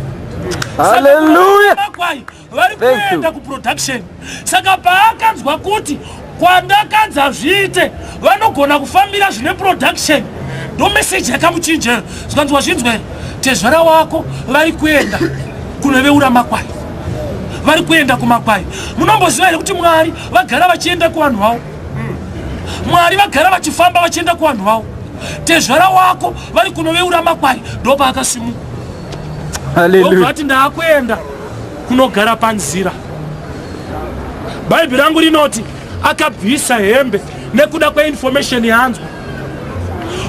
Hallelujah. Makwai vari kuenda kuproduction. Saka paakanzwa kuti kwandakanzi hazviite, vanogona kufambira zvine production, ndo meseji yakamuchinjera. Zvikanzi wazvinzwa here, tezvara wako vari kuenda kunoveura makwai, vari kuenda kumakwai. Munomboziva here kuti Mwari vagara vachienda kuvanhu vavo? Mwari vagara vachifamba vachienda kuvanhu vavo. Tezvara wako vari kunoveura makwai. Ndopaakasimuka ati ndaakuenda kunogara panzira. Bhaibheri rangu rinoti akabvisa hembe nekuda kweinformation yaanzwa.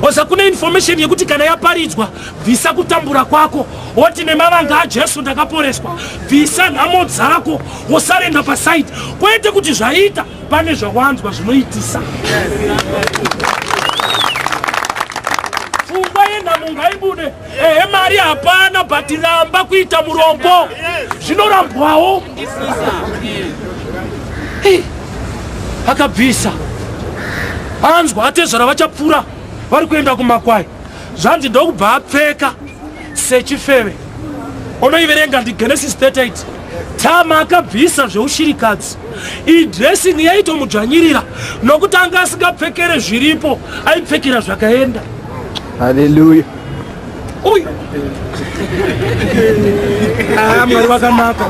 Oza kune information yekuti kana yaparidzwa, bvisa kutambura kwako, woti nemavanga aJesu ndakaporeswa. Bvisa nhamo dzako, wosarenda pasaidi, kwete kuti zvaita pane zvawanzwa zvinoitisa. Pfungwa yenhamo ngaibude. Ehe, mari hapana, but ramba kuita murombo, zvinorambwawo. Hey, akabvisa anzwa atezvara vachapfuura vari kuenda kumakwai, zvanzi ndokubva apfeka sechifeve. Unoiverenga ndiGenesis 38. Tama akabvisa zveushirikadzi. Iyi dressing yaitomudzvanyirira nokuti anga asingapfekere zviripo, aipfekera zvakaenda. Haleluya. Uyu. Ah, Mwari vakanaka.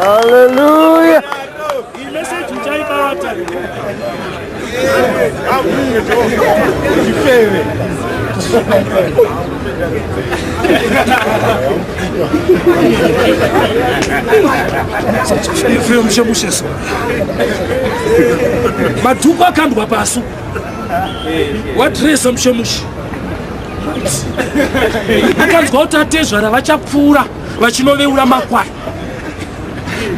Haleluya. Iyi message uchaibata. Mushe madhuku akandwa pasi, wadresa mushemushe. Akanzwa kuti atezvara vachapfuura vachinoveura makwai.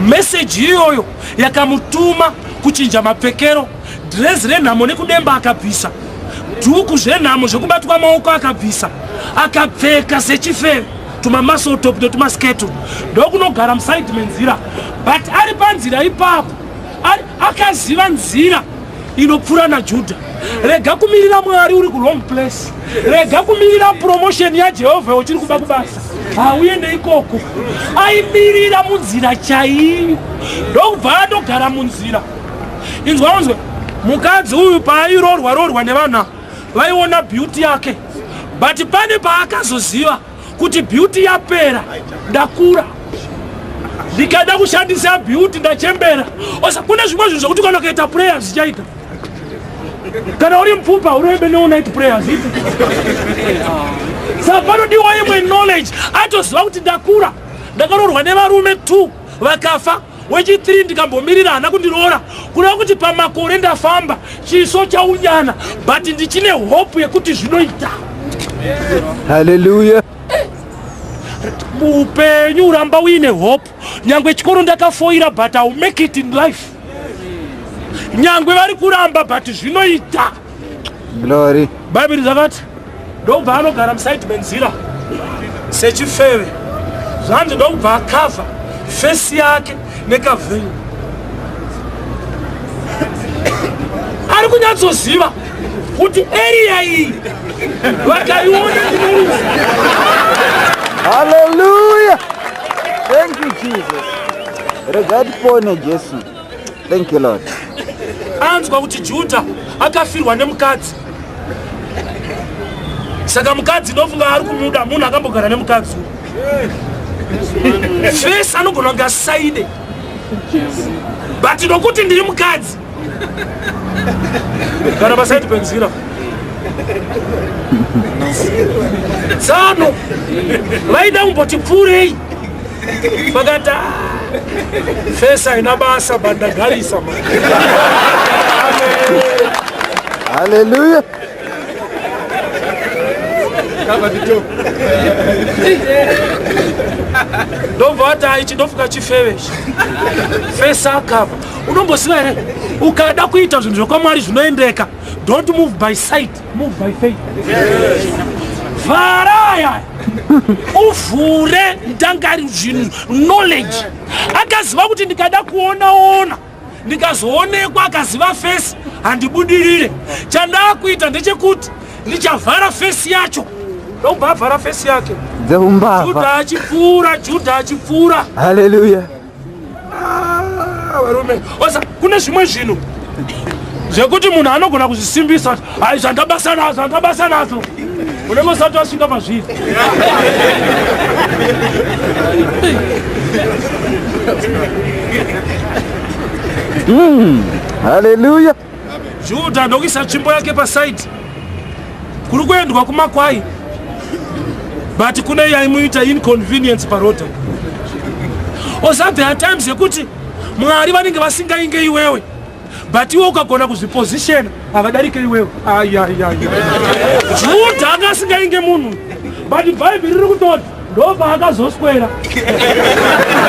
Meseji iyoyo yakamutuma kuchinja mapfekero. Dhirezi renhamo nekudemba akabvisa, dhuku zvenhamo zvekubatwa maoko akabvisa, akapfeka sechifeve, tumamasotop netumasketo, ndokunogara musaidi menzira. But ari panzira ipapo akaziva nzira inopfuura naJudha. Rega kumirira Mwari uri kuwrong place. Rega kumirira promotion yaJehovha uchiri kuba kubasa, hauende ikoko. Aimirira munzira chaiyo, ndokubva andogara munzira. Inzwa unzwe, mukadzi uyu paairorwa rorwa nevanhu vaiona beauty yake, but pane paakazoziva kuti beauty yapera, ndakura, ndikada kushandisa beauty ndachembera. Osa kune zvimwe zvinhu zvekuti kana ukaita prayer zvichaita. Kana uri mupfupa urebe neonight prayer zviite. Saka panodiwa imwe knowledge. Atoziva kuti ndakura, ndakarorwa nevarume 2 vakafa, wechi3 ndikambomirira haana kundiroora, kureva kuti pamakore ndafamba chiso chaunyana, but ndichine hope yekuti zvinoita. Haleluya. Muupenyu uramba uine hope. Nyangwe chikoro ndakafoira, but I will make it in life. Nyangwe vari kuramba, but zvinoita. Glory. Bhaibheri zvakati ndokubva anogara musaidi menzira sechifeve. Zvanzi ndokubva akavha fesi yake nekavheni. Ari kunyatsoziva kuti eriya iyi vakaiona ndinoruza. Hallelujah. Thank you, Jesus. Regai tipone Jesu. Thank you, Lord. Anzwa kuti Judha akafirwa nemukadzi, saka mukadzi ndofunga ari kumuda. Munhu akambogara nemukadzi fesi anogona kunge asaide, but nokuti ndiri mukadzi, gara pasaidi penzira. Tsano vaida kumboti pfuurei, vakati fesi haina basa, but ndagarisa. Hallelujah. Ndobva vati aichi ndofuka chifeve ichi. Fesi akava. Unomboziva here? Ukada kuita zvinhu zvekwaMwari zvinoendeka. Don't move by sight, move by faith. Vhara aya. Uvhure ndangari zvinhu knowledge. Akaziva kuti ndikada kuona ona ndikazoonekwa akaziva fesi handibudirire. Chandakuita ndechekuti ndichavhara fesi yacho. Ndobva avhara fesi yake. Dzeumbavha. Juda achipfuura, Juda achipfuura. Hallelujah. Ah, varume osa kune zvimwe zvinhu zvekuti munhu anogona kuzvisimbisa kuti hai zvandabasa nazvo zvandabasa nazvo unenge usati wasvika pazviri Hallelujah. Judha ndokuisa tsvimbo yake pasaidi kuri kuendwa kumakwai but kune yaimuita inconvenience paroad osa there are times yekuti Mwari vanenge vasingainge iwewe but iwe ukagona kuzvipositiona havadarike iwewe. Ayayaya, Judha anga asingainge munhu but bhaibheri riri kutoti ndopaakazoswera.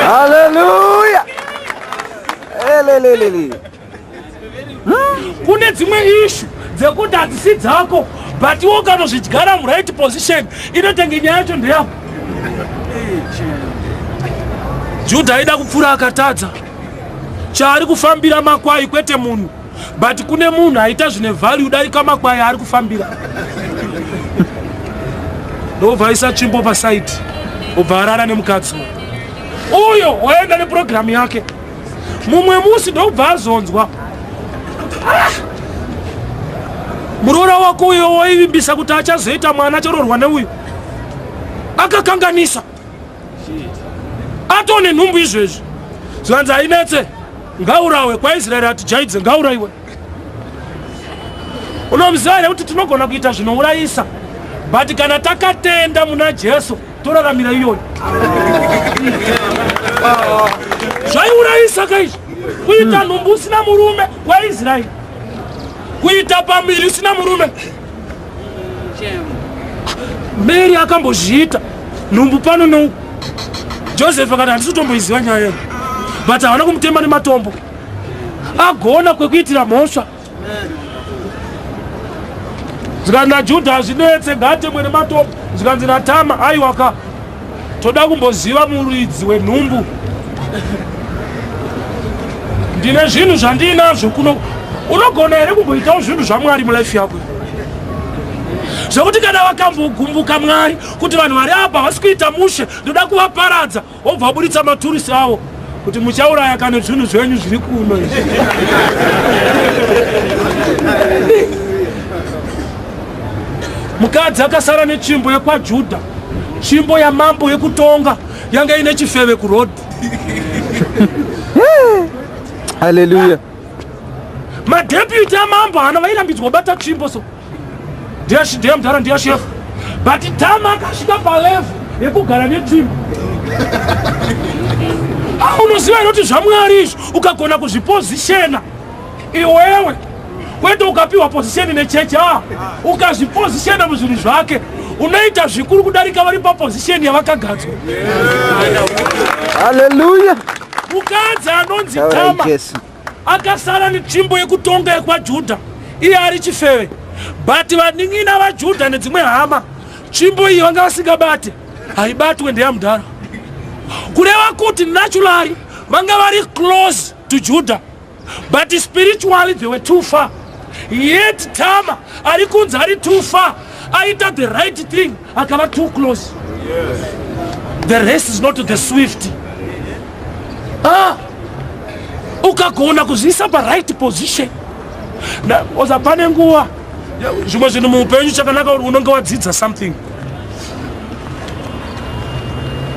Hallelujah. Elelelele. Kune dzimwe ishu dzekuti hadzisi dzako but iwe ukanozvidyara muright position inotenge nyaya yacho ndeyako. Judha aida kupfuura akatadza. Chaari kufambira makwai kwete munhu, but kune munhu aita zvine value darika makwai aari kufambira. Ndobva aisa tsvimbo pasaidi, obva arara nemukadzi uyo waenda nepurogiramu yake. Mumwe musi ndobva azonzwa ah! muroora wako uyo waivimbisa kuti achazoita mwana acharorwa neuyu akakanganisa atone nhumbu izvezvi zvikanzi ainetse ngaurawe kwaIsraeri atijaidze ngauraiwe. Unomuziva here kuti tinogona kuita zvinourayisa but kana takatenda muna Jesu toraramira iyoyo. Zvaiurayisa kaizvi kuita nhumbu usina murume kwaIsraeri, kuita pamiri usina murume. Mary akambozviita nhumbu pano nouku. Joseph akati handisi kutomboiziva nyaya iyi, but havana kumutema nematombo. Agona kwekuitira mhosva. Zvikanzi naJudha hazvinetse ngaatemwe nematombo. Zvikanzi naTama aiwaka toda kumboziva muridzi wenhumbu. Ndine zvinhu zvandiinazvo kuno. Unogona here kumboitawo zvinhu zvaMwari mulife yako? Zvekuti kana vakambogumbuka Mwari kuti vanhu vari apa havasi kuita mushe, ndoda kuvaparadza, wobva waburitsa maturisi avo kuti muchauraya kana zvinhu zvenyu zviri kuno izvi. Mukadzi akasara netsvimbo yekwaJudha, tsvimbo yamambo yekutonga yanga ine chifeve kuroad. Hallelujah. Madeputy amambo haana vairambidzwa kubata tsvimbo so. Ndiya mudhara ndiya chef. But Tama akasvika palevel yekugara netsvimbo. Ah, unoziva here kuti zvaMwari izvi ukagona kuzvipozishena iwewe kwete ukapiwa pozisheni nechechi ah, ukazvipozishena muzvinhu zvake unoita zvikuru kudarika vari papozisheni yavakagadzwa. Hallelujah. Mukadzi anonzi Tama akasara netsvimbo yekutonga yekwaJudha iye ari chifeve, but vanin'ina vaJudha nedzimwe hama tsvimbo iyi vanga vasingabate, haibatwe ndeyamudhara. Kureva kuti naturally vanga vari close to Judah, but spiritually they were too far. Yet Tama ari kunzi ari too far, aita the right thing akava too close. Yes. The rest is not the swift. Ah, ukagona kuzviisa pa right position. Oza pane nguva zvimwe zvinhu muupenyu chakanaka unonge wadzidza something.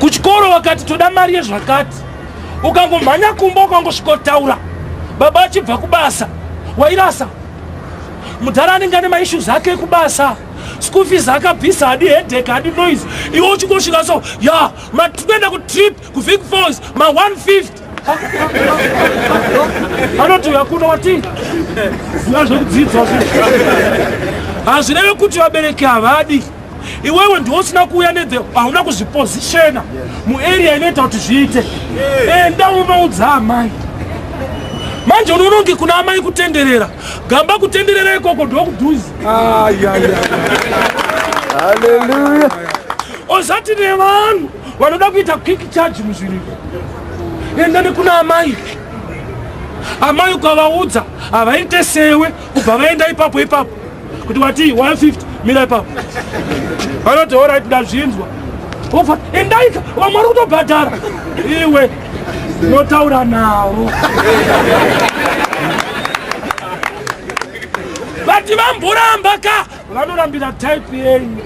Kuchikoro wakati toda mari yezvakati, ukangomhanya kumba ukangosvikotaura baba achibva kubasa wairasa. Mudhara anenge ane maissues ake ekubasa, school fees akabvisa, hadi headache, hadi noise. Iwe uchingosvika so ya matikuenda kutrip kuVic Falls ma 150 anoti uya kuno wati ziva zvekudzidza zvinhu. Hazvireve kuti vabereki havadi. Iwewe ndiwe usina kuuya nedze, hauna kuzvipositiona muarea inoita kuti zviite. Enda unoudza amai. Manje unononge kuna amai kutenderera. Gamba kutenderera ikoko ndokudhuzi. Hallelujah. Ozati nevanhu vanoda kuita quick charge muzvinhu. Enda nekuna amai. Amai ukavaudza havaite sewe kubva vaenda ipapo ipapo. Kuti wati 150 mira ipapo. Vanoti alright ndazvinzwa. Ofa endaika vamwe vari kutobhadhara. Iwe unotaura navo. Vati vamboramba ka vanorambira type yenyu.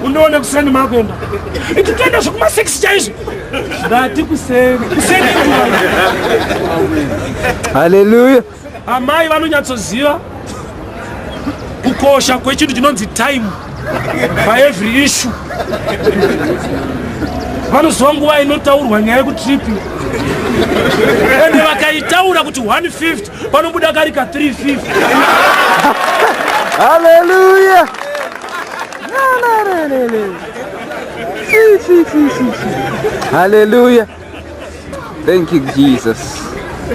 Unoona kuseni makuenda. Ititoenda zvekuma 6 chaizvo. Ndati kuseni. Kuseni Hallelujah. Amai vanonyatsoziva kukosha kwechinhu chinonzi time pa every issue. Vanoziva nguva inotaurwa nyaya yekutrip ende vakaitaura kuti 150 panobuda kari ka 350. Hallelujah. Na, na, na, na, na. Si, si, si, si, si. Hallelujah. Thank you Jesus.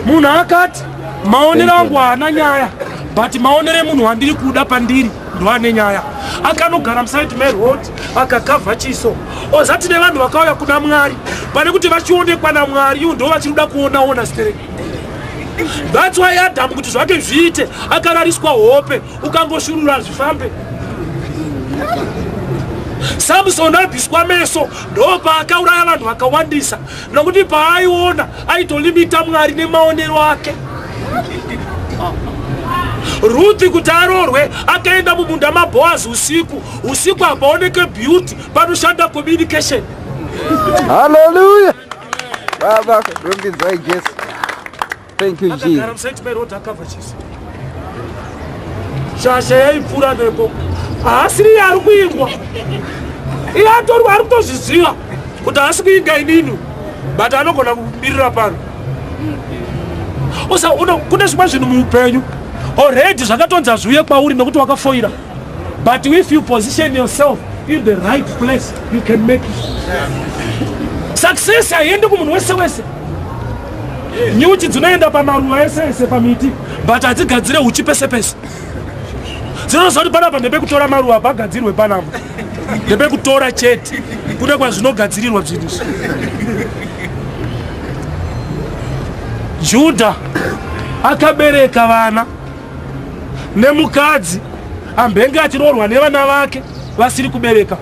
Munhu akati maonero angu haana nyaya but maonero emunhu wandiri kuda pandiri ndoane nyaya. Akanogara muside meroad akakavha chiso ozati nevanhu vakauya kuna Mwari pane kuti vachionekwa naMwari ivo ndo vachiri kuda kuonaona stereki. That's why Adam kuti zvake zviite akarariswa hope ukangoshurura zvifambe. Samson abviswa meso ndopaakauraya vanhu vakawandisa nokuti paaiona aitolimita Mwari nemaonero ake. Ruthi kuti aroorwe akaenda mumunda maBoazi usiku. Usiku hapaoneke beauty, panoshanda communication. Hallelujah. Baba, rumbidzwai Jesu. Thank you Jesus. Shasha yaipfuura nepo. Haasiri iye ari kuingwa. Iye atori ari kutozviziva kuti haasi kuinga inini but anogona kumirira pano. Usa uno kune zvimwe zvinhu muupenyu already zvakatonzi hazviuye kwauri nekuti wakafoira. But if you position yourself in the right place, you can make it. Success haiendi kumunhu wese wese. Nyuchi dzinoenda pamaruva ese ese pamiti, but hadzigadzire huchi pese pese. Dzinoziva kuti panapa ndepekutora maruva pagadzirwe panapa. Ndepekutora chete. Kune kwazvinogadzirirwa zvinhu izvi. Juda akabereka vana nemukadzi ambenge achiroorwa nevana vake vasiri kubereka.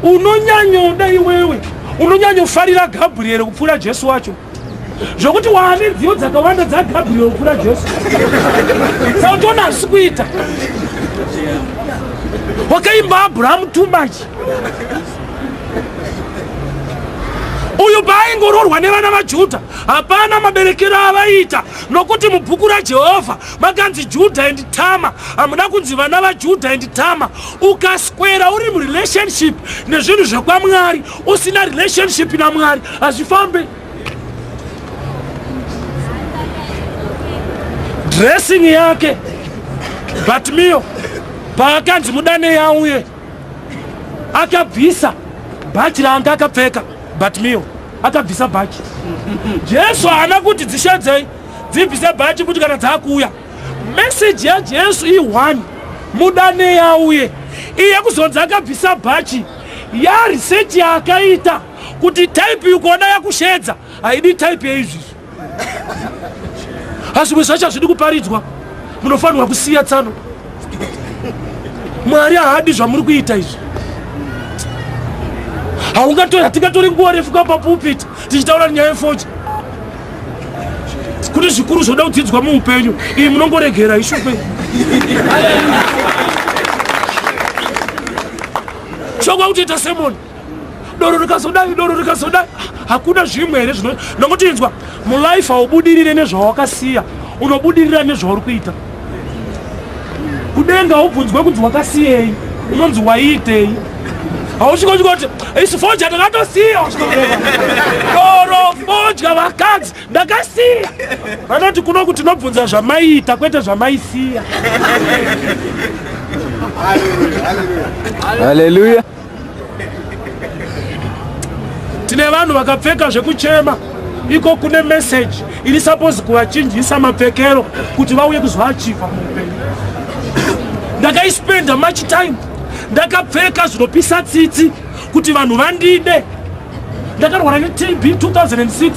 Unonyanyoda iwewe, unonyanyofarira Gabriel kupfuura Jesu wacho, zvokuti waane nziyo dzakawanda dzaGabriel kupfuura Jesu. Saka utoona hazvisi kuita. Wakaimba Abrahamu too much. Uyu paaingoroorwa nevana vaJudha hapana maberekero avaiita, nokuti mubhuku raJehovha makanzi Judah and Tamar, hamuna kunzi vana vaJudah and Tamar. Ukaswera uri murelationship nezvinhu zvekwaMwari usina relationship naMwari hazvifambe. Dressing yake Bartimeo paakanzi mudane yauye akabvisa bhachi raanga akapfeka. Bartimeo akabvisa bhachi. Jesu haana kuti dzishedzei dzibvise bhachi kuti kana dzakuuya. Message yaJesu i1 mudane yauye. Iye kuzonzi akabvisa bhachi ya research yaakaita kuti type yukuona yakushedza haidi type yeizvizvi. Asi zvimwe zvacho hazvidi kuparidzwa, munofanirwa kusiya tsano. Mwari haadi zvamuri kuita izvi. Haungatori, hatingatori nguva refu kapa pulpit tichitaura nyaya yefoja kuti zvikuru zvoda kudzidzwa muupenyu, iyi munongoregera ishupe chokwa kutoita semoni doro rikazodai, doro rikazodai, hakuna zvimwe here zvino nokuti inzwa mulife haubudirire nezvawakasiya, unobudirira nezvauri kuita. Kudenga haubvunzwe kunzi wakasiyei, unonzi waiitei. Hausviko kuti isu fodya takatosiya, doro fodya vakadzi ndakasiya. Vanoti kuno kuti tinobvunza zvamaiita kwete zvamaisiya. Haleluya. Tine vanhu vakapfeka zvekuchema iko kune message iri suppose kuvachinjisa mapfekero kuti vauye kuzoachiva muupenyu. Ndakaispenda much time ndakapfeka zvinopisa tsitsi kuti vanhu vandide. Ndakarwara neTB 2006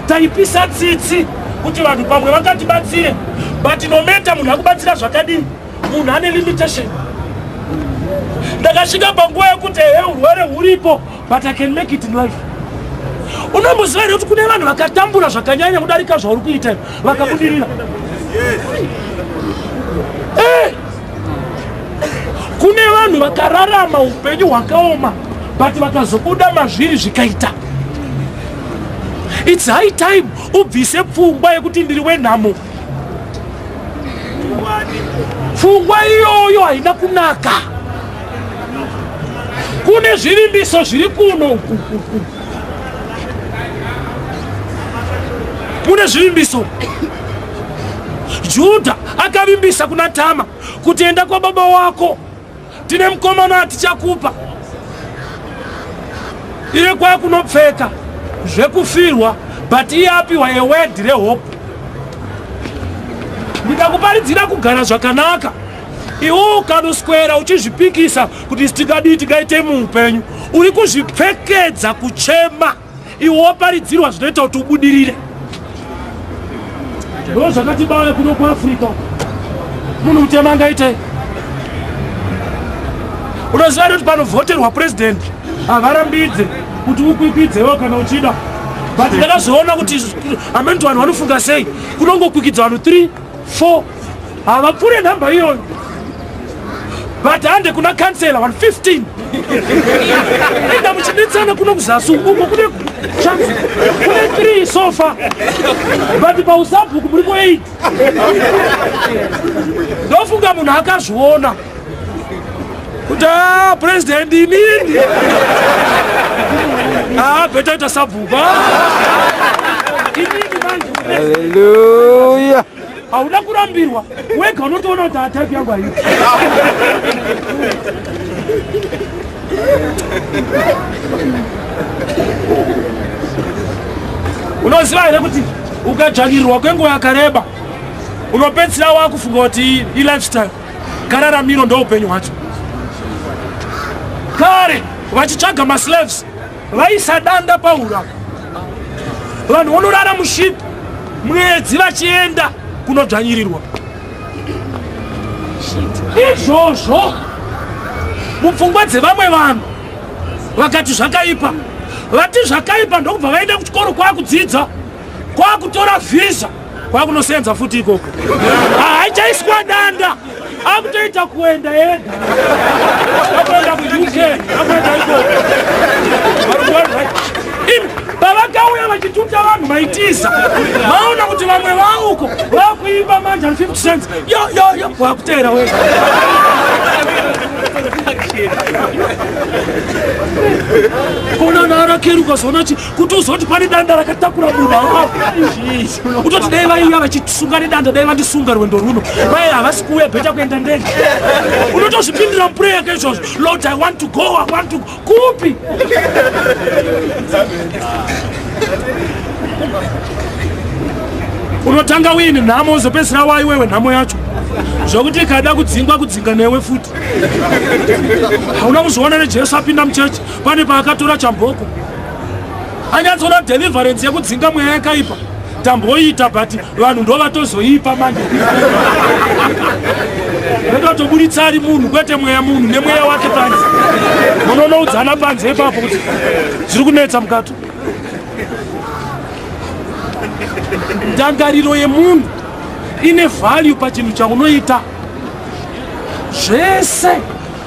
taipisa tsitsi kuti vanhu pamwe vangatibatsire, but no matter munhu akubatsira zvakadii, munhu ane limitation. Ndakasvika panguva yekuti ehe urwere huripo but I can make it in life. Unomboziva here kuti kune vanhu vakatambura zvakanyanya kudarika zvauri kuita vakabudirira? Eh! Kune vanhu vakararama upenyu hwakaoma but vakazobuda mazviri zvikaita. It's high time ubvise pfungwa yekuti ndiri wenhamo. Pfungwa iyoyo haina kunaka. Kune zvivimbiso zviri kuno, kune zvivimbiso. Judha akavimbisa kuna Tama kuti enda kwababa wako, tine mukomana atichakupa. Iye kwakunopfeka zvekufirwa, but iye apiwa a word rehope. Ndikakuparidzira kugara zvakanaka, iwe ukanoswera uchizvipikisa kuti tingadii tingaite muupenyu, uri kuzvipfekedza kuchema. Iwe waparidzirwa zvinoita kuti ubudirire. Ndo zvakatibaya kuno kuAfrica. Munhu mutema angaitei? Unoziva kuti panovhoterwa president havarambidze kuti ukwikwidzewo kana uchida, but ndakazoona kuti ameni vanhu vanofunga sei, kunongokwikwidza vanhu 3 4 havapfuure nhamba iyoyo, but hande kuna kansela 115 enda muchidetsana kuno kuzasi uko kune chance kune 3 so far, but pausabhuku muriko 8. Ndofunga munhu akazviona kuti ah, president inini ah, better ita sabhuku inini manje. Haleluya. Hauna kurambirwa wega, unotoona kuti atype yangu haii. Unoziva here kuti ukadzvanyirirwa kwenguva yakareba unopedzisira wakufunga kuti ilifestyle, kararamiro ndo upenyu hwacho? Kare vachitsvaga maslaves vaisa danda paura, vanhu vonorara muship mwedzi vachienda kunodzvanyirirwa. Izvozvo mupfungwa dzevamwe vanhu vakati zvakaipa, vati zvakaipa, ndokubva vaenda kuchikoro kwakudzidza, kwakutora vhisa, kwakunosenza futi ikoko. Haichaiswa danda, akutoita kuenda ega, akuenda kuUK, akuenda ikoko. Pavakauya vachituta vanhu maitiza, maona kuti vamwe vauko vakuimba manje 50 cents yo yo yo, wakuteera wega. Kona narakeri ukazoona kuti uzoti pane danda rakatakura munhu utoti dai vaiuya vachisunga nedanda, dai vandisunga rwendo runo, vai havasi kuuya, better kuenda ndege. Unotozvipindira muprayer yake izvozvo, Lord, I want to go, I want to kupi? Unotanga uine nhamo, uzopedzisira waiwewe nhamo yacho, zvokuti ikada kudzingwa kudzinga newe futi. Hauna kuzviona neJesu apinda muchechi, pane paakatora chamboko anyatsoona deliverance yekudzinga mweya yakaipa, tamboita, but vanhu ndo vatozoipa manje. Vetotoburitsa ari munhu kwete mweya, munhu nemweya wake panze, munonoudzana panze ipapo kuti zviri kunetsa mukati. Ndangariro yemunhu ine value pachinhu chaunoita. Zvese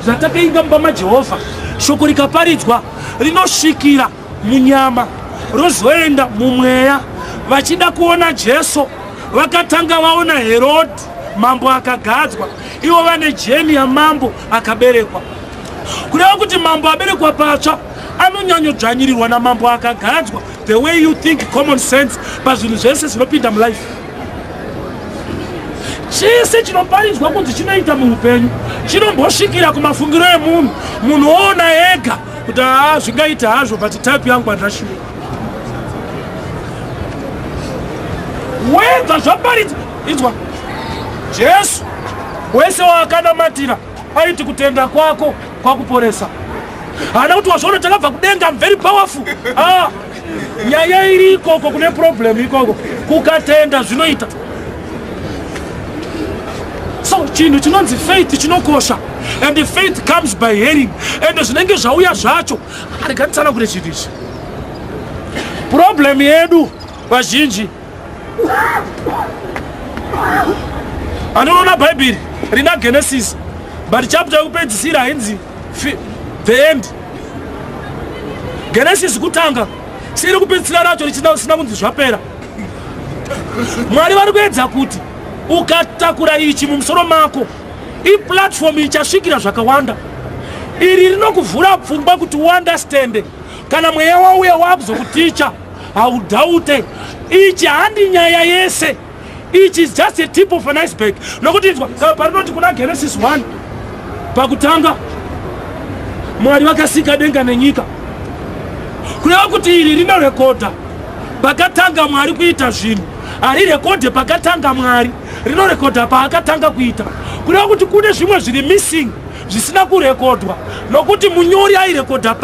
zvatakainga mumba maJehovha, shoko rikaparidzwa rinosvikira munyama rozoenda mumweya. Vachida kuona Jesu vakatanga vaona Herodhi mambo akagadzwa, ivo vane jeni yamambo akaberekwa. Kureva kuti mambo aberekwa patsva anonyanyodzvanyirirwa namambo akagadzwa. The way you think, common sense pazvinhu zvese zvinopinda mulife. Chese chinoparidzwa kunzi chinoita muupenyu chinombosvikira kumafungiro emunhu, munhu oona ega kuti haa zvingaita hazvo, but type yangu handashuwa. Wega zvaparidzwa, inzwa Jesu wese waakanamatira aiti kutenda kwako kwakuporesa. Haana kuti wazviona takabva kudenga, I'm very powerful. Ah, nyaya iri ikoko, kune problem ikoko, kukatenda zvinoita. So chinhu chinonzi faith chinokosha, and the faith comes by hearing, and zvinenge zvauya zvacho. Rega nditsanangure chinhu ichi. Problem yedu vazhinji, anoona Bhaibheri rina Genesis, but chapter yekupedzisira hainzi the end. Genesis kutanga, siri kupedzisira racho richisina kunzi zvapera. Mwari vari kuedza kuti ukatakura ichi mumusoro mako, iplatform ichasvikira zvakawanda. Iri rinokuvhura pfungwa kuti uunderstande. Kana mweya wauya wakuzokuticha, haudhaute. Ichi handi nyaya yese, ichi is just a tip of an iceberg. Nokuti inzwa parinoti kuna Genesis 1, pakutanga Mwari vakasika denga nenyika, kureva kuti iri rinorekodha pakatanga Mwari kuita zvinhu. Harirekodhe pakatanga Mwari, rinorekodha paakatanga kuita. Kureva kuti kune zvimwe zviri missing, zvisina kurekodwa, nokuti munyori airekodha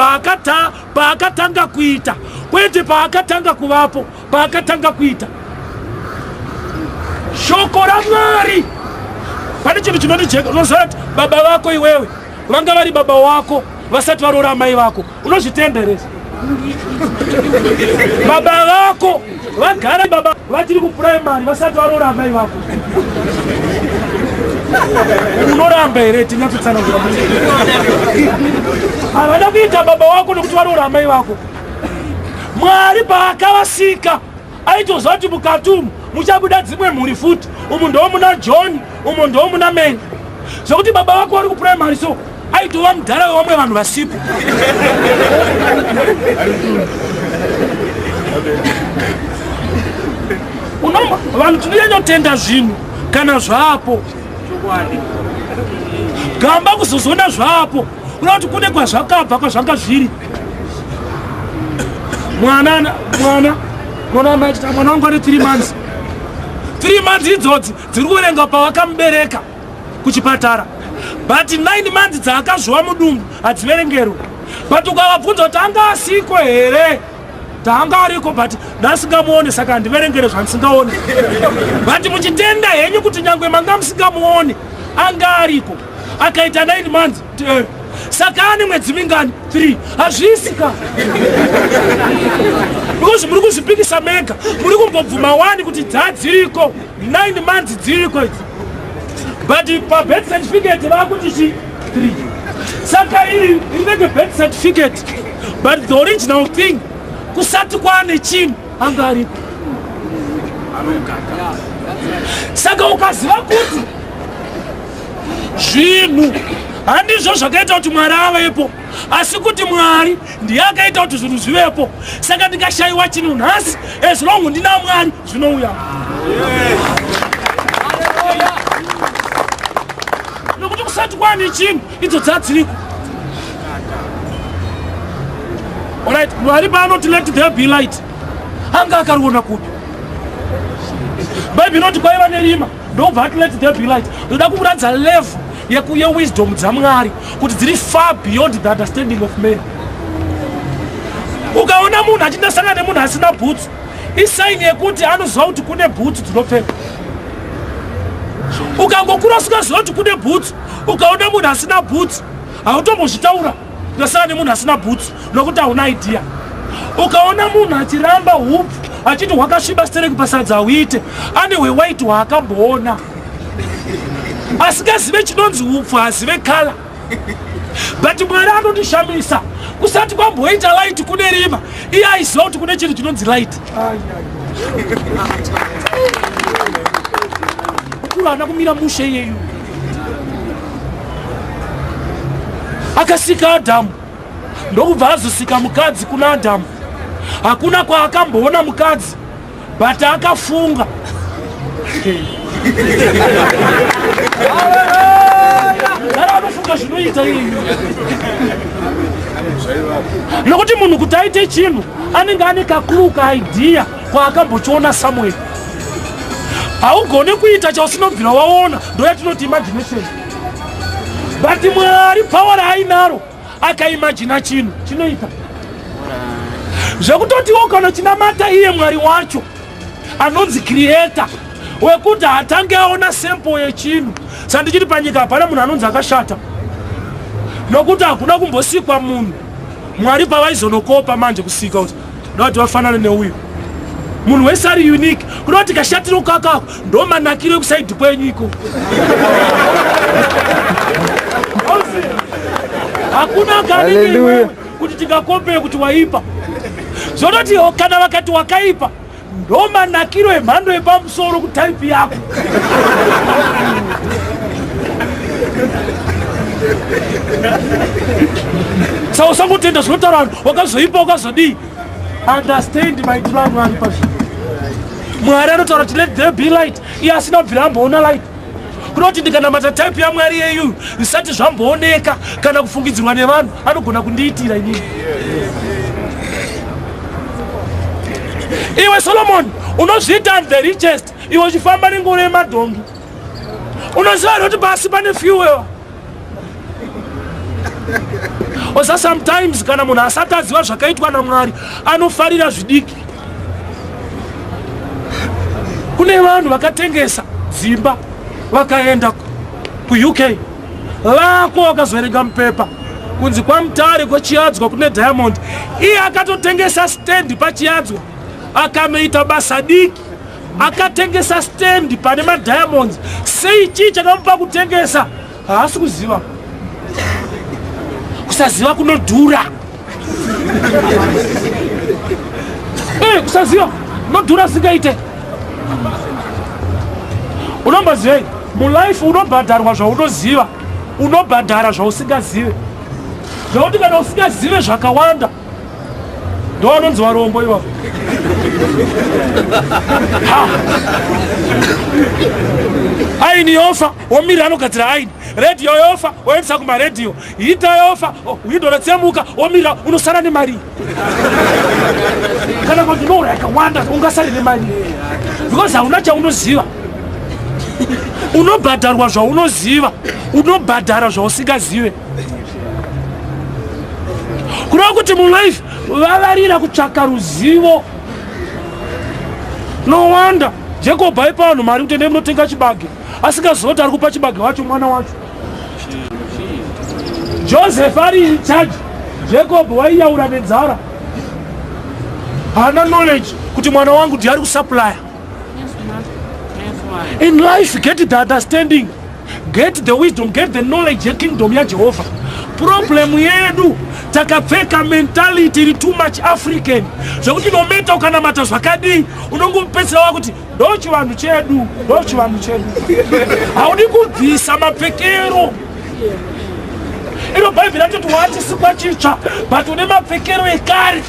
paakatanga kuita, kwete paakatanga kuvapo, paakatanga kuita. Shoko raMwari, pane chinhu chinondijeka. Unoziva kuti baba vako iwewe vanga vari baba wako vasati varoora amai vako? Unozvitenda here? Baba vako vagara baba vachiri kupuraimari vasati varoora amai vako, unoramba here? Tinyatsotsanangura, havana kuita baba wako nokuti varoora amai vako. Mwari paakavasika aitoziva kuti mukati umu muchabuda dzimwe mhuri futi, umu ndo muna John, umu ndo muna Mary, zvokuti baba vako vari kupuraimari, so aitova mudhara wevamwe vanhu vasipo. Vanhu tinonyanyotenda zvinhu kana zvapo. Gamba kuzozona zvapo, unoda kuti kune kwazvakabva, kwazvanga zviri. Mwana, mwana, mwana, mwana, mwana wangu ane 3 months. 3 months idzodzi dziri kuverenga pavakamubereka kuchipatara, but 9 months dzaakazviwa mudumbu hadziverengerwe. But ukavabvunza kuti anga asiko here, taanga ariko, but ndasingamuone, saka handiverengere zvandisingaone. But muchitenda henyu kuti nyangwe manga musingamuone, anga ariko, akaita 9 months. Saka ane mwedzi mingani? 3. Hazvisi ka, because muri kuzvipikisa mega. Muri kumbobvuma wani kuti dzadziriko 9 months, dziriko idzi, but pabirth certificate vakuti chi 3. Saka iri rinenge birth certificate, but the original thing, kusati kwaane chinhu, anga ariko. Saka ukaziva kuti zvinhu handizvo zvakaita kuti Mwari avepo, asi kuti Mwari ndiye akaita kuti zvinhu zvivepo, saka ndikashayiwa chinhu nhasi, as long ndina Mwari, zvinouya, nokuti kusati kwani chinhu, idzo dzadziriko. Alright, Mwari paanoti "Let there be light", anga akariona kupi? Bhaibheri inoti kwaiva nerima, ndobva ati "Let there be light". Ndoda kukuratidza level yewisdom dzaMwari kuti dziri far beyond the understanding of man. Ukaona munhu achindasangana nemunhu asina bhutsu, isign yekuti anoziva kuti kune bhutsu dzinopfekwa. Ukangokura usingaziva kuti kune bhutsu, ukaona munhu asina bhutsu, hautombozvitaura ndasangana nemunhu asina bhutsu, nokuti hauna idea. Ukaona munhu achiramba hupfu achiti hwakasviba stereki pasadza hauite, ane hwewaiti hwaakamboona, asingazive chinonzi upfu, hazive colour. But Mwari anondishamisa, kusati kwamboita light kune rima, iye aiziva kuti kune chinhu chinonzi light. Mukuru haana kumira mushe iyeyu. Akasika Adhamu, ndokubva azosika mukadzi kuna Adhamu. Hakuna kwaakamboona mukadzi, but akafunga. Gara vanofunga zvinoita iyi. Nokuti munhu kuti aite chinhu anenge ane kaklue kaidea kwaakambochiona somewhere. Haugone kuita chausinobvira waona, ndoyatinoti imagination. But Mwari power raainaro akaimajina chinhu chinoita zvekutotiwo kana chinamata iye Mwari wacho anonzi creator wekuti hatange aona sample yechinhu. Sandichiti panyika hapana munhu anonzi akashata, nokuti hakuna kumbosikwa munhu Mwari pavaizonokopa manje kusika kuti ndokuti vafanane neuyu munhu wese ari unique. Kuda kuti kashatiro kakako ndo manakiro ekusaidhi kwenyu iko. Hakuna kanenge iwewe kuti tingakompee kuti waipa. Zvototi kana vakati wakaipa ndo manakiro emhando yepamusoro kutaipi yako. Saka usangotenda zvinotaura vanhu, wakazoipa wakazodii. Understand maitiro aMwari pazvinhu. Mwari anotaura kuti let there be light, iye asina kubvira amboona light. Kunoti ndikanamata type yaMwari yeyu zvisati zvambooneka kana kufungidzirwa nevanhu, anogona kundiitira inini. Iwe Solomon unozviita the richest, iwe uchifamba nengoro yemadhongi. Unoziva here kuti pasi pane fuel? Osa sometimes kana munhu asati aziva zvakaitwa naMwari anofarira zvidiki. Kune vanhu vakatengesa dzimba vakaenda kuUK, vako vakazoverenga mupepa kunzi kwaMutare kweChiadzwa kune diamond. Iye akatotengesa stand paChiadzwa, akanoita basa diki, akatengesa stand pane madiamonds. Sei? Chii chakamupa kutengesa? Haasi kuziva. Kusaziva kunodhura. Hey, kusaziva kunodhura singaite. Unombozivei mulife unobhadharwa zvaunoziva, unobhadhara zvausingazive. Zvekuti kana usingazive zvakawanda ndo vanonzi varombo ivavo. Aini yofa womirira anogadzira aini, redhiyo yofa woendesa kumaredhiyo, hita yofa, hwindo ratsemuka womirira, unosara nemari. Kana kuti unoura yakawanda ungasare nemari because hauna chaunoziva. Unobhadharwa zvaunoziva, unobhadhara zvausingazive. Kureva kuti mulife vavarira kutsvaka ruzivo. No wonder Jacob aipa vanhu mari kuti endai munotenga chibage, asingaziva kuti ari kupa chibage wacho mwana wacho. Joseph ari in charge, Jacob waiyaura nenzara, haana knowledge kuti mwana wangu ndiye ari kusupplya. In life get the understanding, get the wisdom, get the knowledge yekingdom yaJehovha. Problem yedu takapfeka mentality iri too much African, zvekuti nometa ukanamata zvakadii unongopedzisira wakuti ndo chivanhu chedu, ndo chivanhu chedu. Haudi kubvisa mapfekero. Iro Bhaibheri ratoti wachisikwa chitsva, but une mapfekero ekare.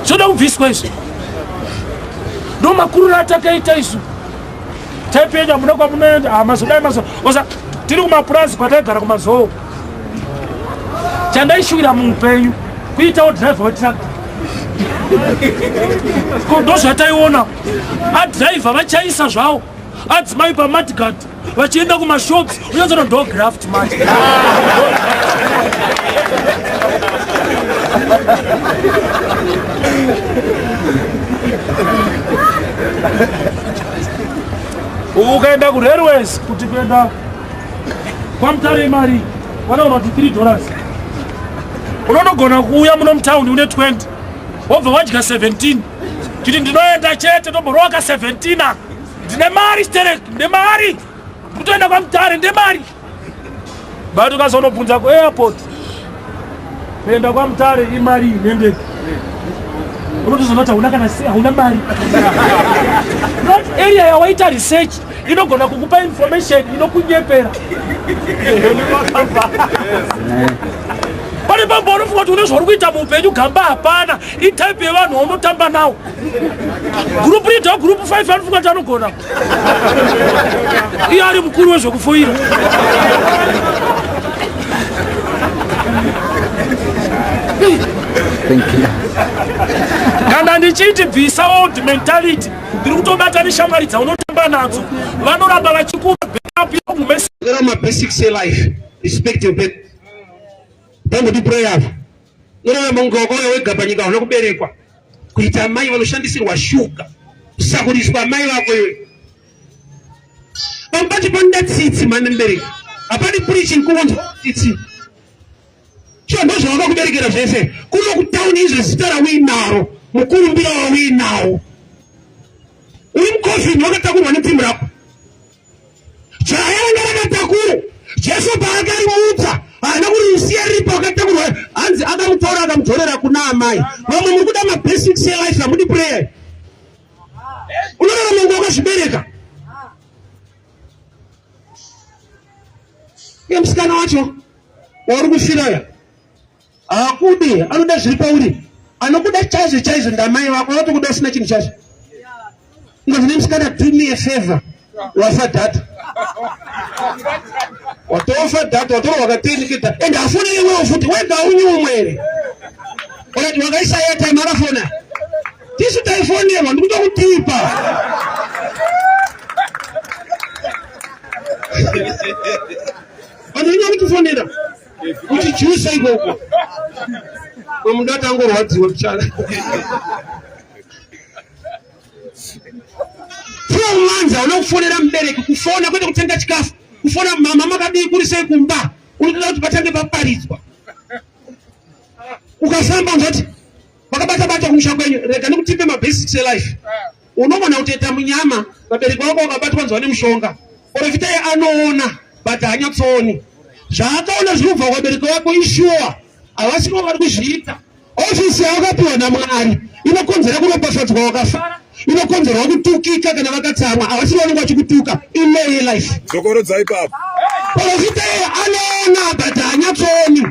Zvoda kubviswa izvi. Ndo makuriro atakaita isu. Taipenya muna kwamunoenda, ah, mazodai mazo. Osa tiri kumapurazi kwataigara kumazoo. Chandaishuwira muupenyu kuitawo driver wetractor. Ko ndozvataiona. Adriver vachaisa zvawo. Adzimai pamadgard vachienda kumashops, unyanzona ndo graft manje. Ukaenda kurailways kuti kuenda kwaMutare imari vanoona kuti $3. Unonogona kuuya muno mutaundi une 20 wobva wadya 17, chiti ndinoenda chete tomborowa ka 17, ndine mari sterek, ndine mari kutoenda kwaMutare, ndine mari. But ukazonobvunza kuairport kuenda kwaMutare imari nendege, unotozonoti hauna kana hauna mari. Not area yawaita research inogona kukupa information inokunyepera. Pane Pane pambo unofunga kuti une zvauri kuita muupenyu, gamba hapana. Itype yevanhu waunotamba nawo. Group leader group 5 anofunga kuti anogona. Iye ari mukuru wezvekufoira. Thank you. Kana ndichiti bvisa old mentality, ndiri kutobata neshamwari dzaunotamba nadzo, vanoramba vachikupa backup yokumesa. Mabasics elife, respect your birth. Pangoti prayer. Unorarama kunge wakauya wega panyika hauna kuberekwa. Kuita amai vanoshandisirwa shuga. Kusakuriswa amai vako iwe. Pamwe pacho panoda tsitsi mhani mubereki. Hapadi preaching kungonzwa tsitsi. Shuwa ndozvavakakuberekera zvese. Kuno kutauni izvo zita rauinaro, mukurumbira wauinawo. Uri mukofini wakatakurwa netimu rako. Jaya ranga rakatakura Jesu paakarimutsa haana kurisiya riripo akatakurwa, hanzi akamutora akamudzorera kuna amai. Vamwe muri kuda mabasics elife, hamudi prayer. Unorarama kunge wakazvibereka. Iye musikana wacho wauri kufiraya haakudi, anoda zviri pauri. Anokuda chaizvo chaizvo ndamai vako, vanotokuda usina chinhu chacho. Ngozi nemusikana, do me a favor, wafa data, watofa data, watora wakatenikita, and afone iwewo futi wega unyumwe here? Wakati wakaisa airtime akafona, tisu taifonerwa, ndikutokutipa. Vanhu venyu vakutifonera uchijusa ikoko, munhu atangorwadziwa kuchana 4 months hauna kufonera mubereki, kufona kwete kutenga chikafu, kufona mama makadii, kuri sei kumba, unotoda kuti patange paparidzwa. Ukafamba unzoti vakabata bata kumusha kwenyu, rega nekutipe mabasics elife. Unogona kutoita munyama, vabereki vako vakabatwa nzwa nemushonga. Profita anoona but haanyatsooni zvaakaona zviri kubva kuvabereki vako. Ishuwa havasivo vari kuzviita. Ofisi yawakapiwa naMwari inokonzera kuropafadzwa wakafara, inokonzerwa kutukika kana vakatsamwa. Havasi vanenge vachikutuka, ilaw yelife. Dzokorodza ipapo. Profita iye anoona but haanyatsooni.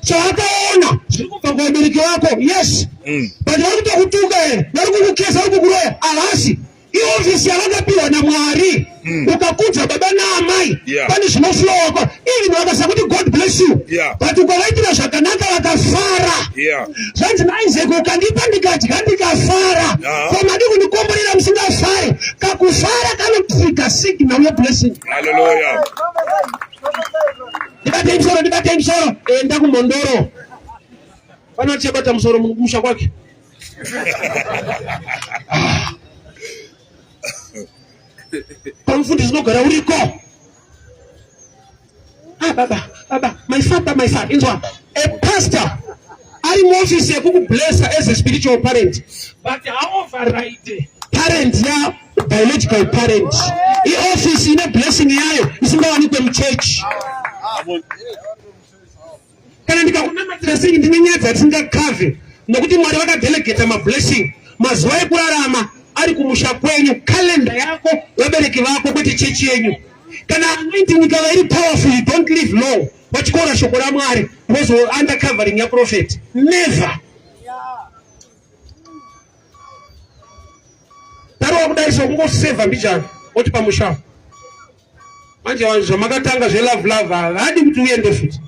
Chaakaona zviri kubva kuvabereki vako, yes, but vari kutokutuka here, vari kukukesa, vari kukuroya, havasi. Iofisi yavakapiwa naMwari. Ukakudza baba naamai, pane zvinoflowako. Even vakasakuti God bless you, but ukavaitira zvakanaka vakafara. Zvanzi naIsaac, ukandipa ndikadya ndikafara, pamadi kundikomborera musingafari. Kakufara kanotrigger signal yeblessing. Hallelujah. Ndibatei musoro, ndibatei musoro. Enda kuMhondoro, pano achabata musoro mumusha kwake. Ah. Pamufundisi unogara uriko. Ah, baba, baba, my father, my father. Inzwa, a pastor ari muofisi yekukublessa as a spiritual parent, but haoverride parent ya biological parent. Iofisi ine blessing yayo isingawanikwe muchechi. Kana ndikakunamatira sei, ndine nyaya dzatindakave, nokuti Mwari vakadelegata mablessing, mazuva ekurarama ari kumusha kwenyu, kalenda yako, vabereki vako, kwete chechi yenyu. Kana anointing ikava iri powerful, you don't live long wachikora shoko raMwari because under covering yaprophet. Never. Tarova kudai so, kungosevha mbijana, oti pamusha manje vanhu zvamakatanga zvelove love, havadi kuti uende futi.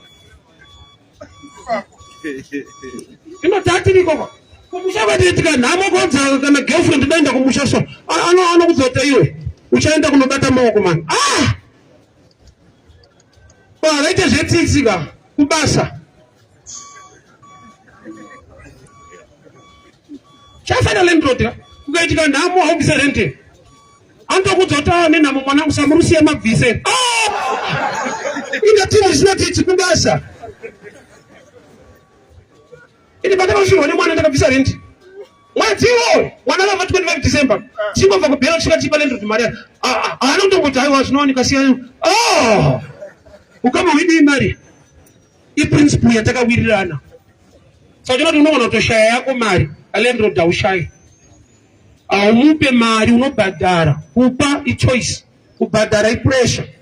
Inotatiriko kumusha kwatoitika nhamo kodza kana girlfriend daenda kumusha, so anokudzota iwe uchaenda kunobata maoko mani. Ah, vaite zvetsitsi ka kubasa. Chafana landlord, kukaitika nhamo haubvise rente, anotokudzota nenhamo, mwanangu samurusiye mabvise. Ah! Inga timu isina tsitsi kubasa. Ini pandakasvirwa nemwana ndakabvisa renti mwedzi iwoyo. Mwana akabva 25 December, chingobva kubhera kusvika chipa landlord mari, haana kutomboti aiwa zvinowanika siyana. Ukama hwedu imari, iprinciple yatakawirirana. Saka chinoti unogona kutoshaya yako mari, alandlord haushayi, haumupe mari, unobhadhara. Kupa ichoice, kubhadhara ipressure.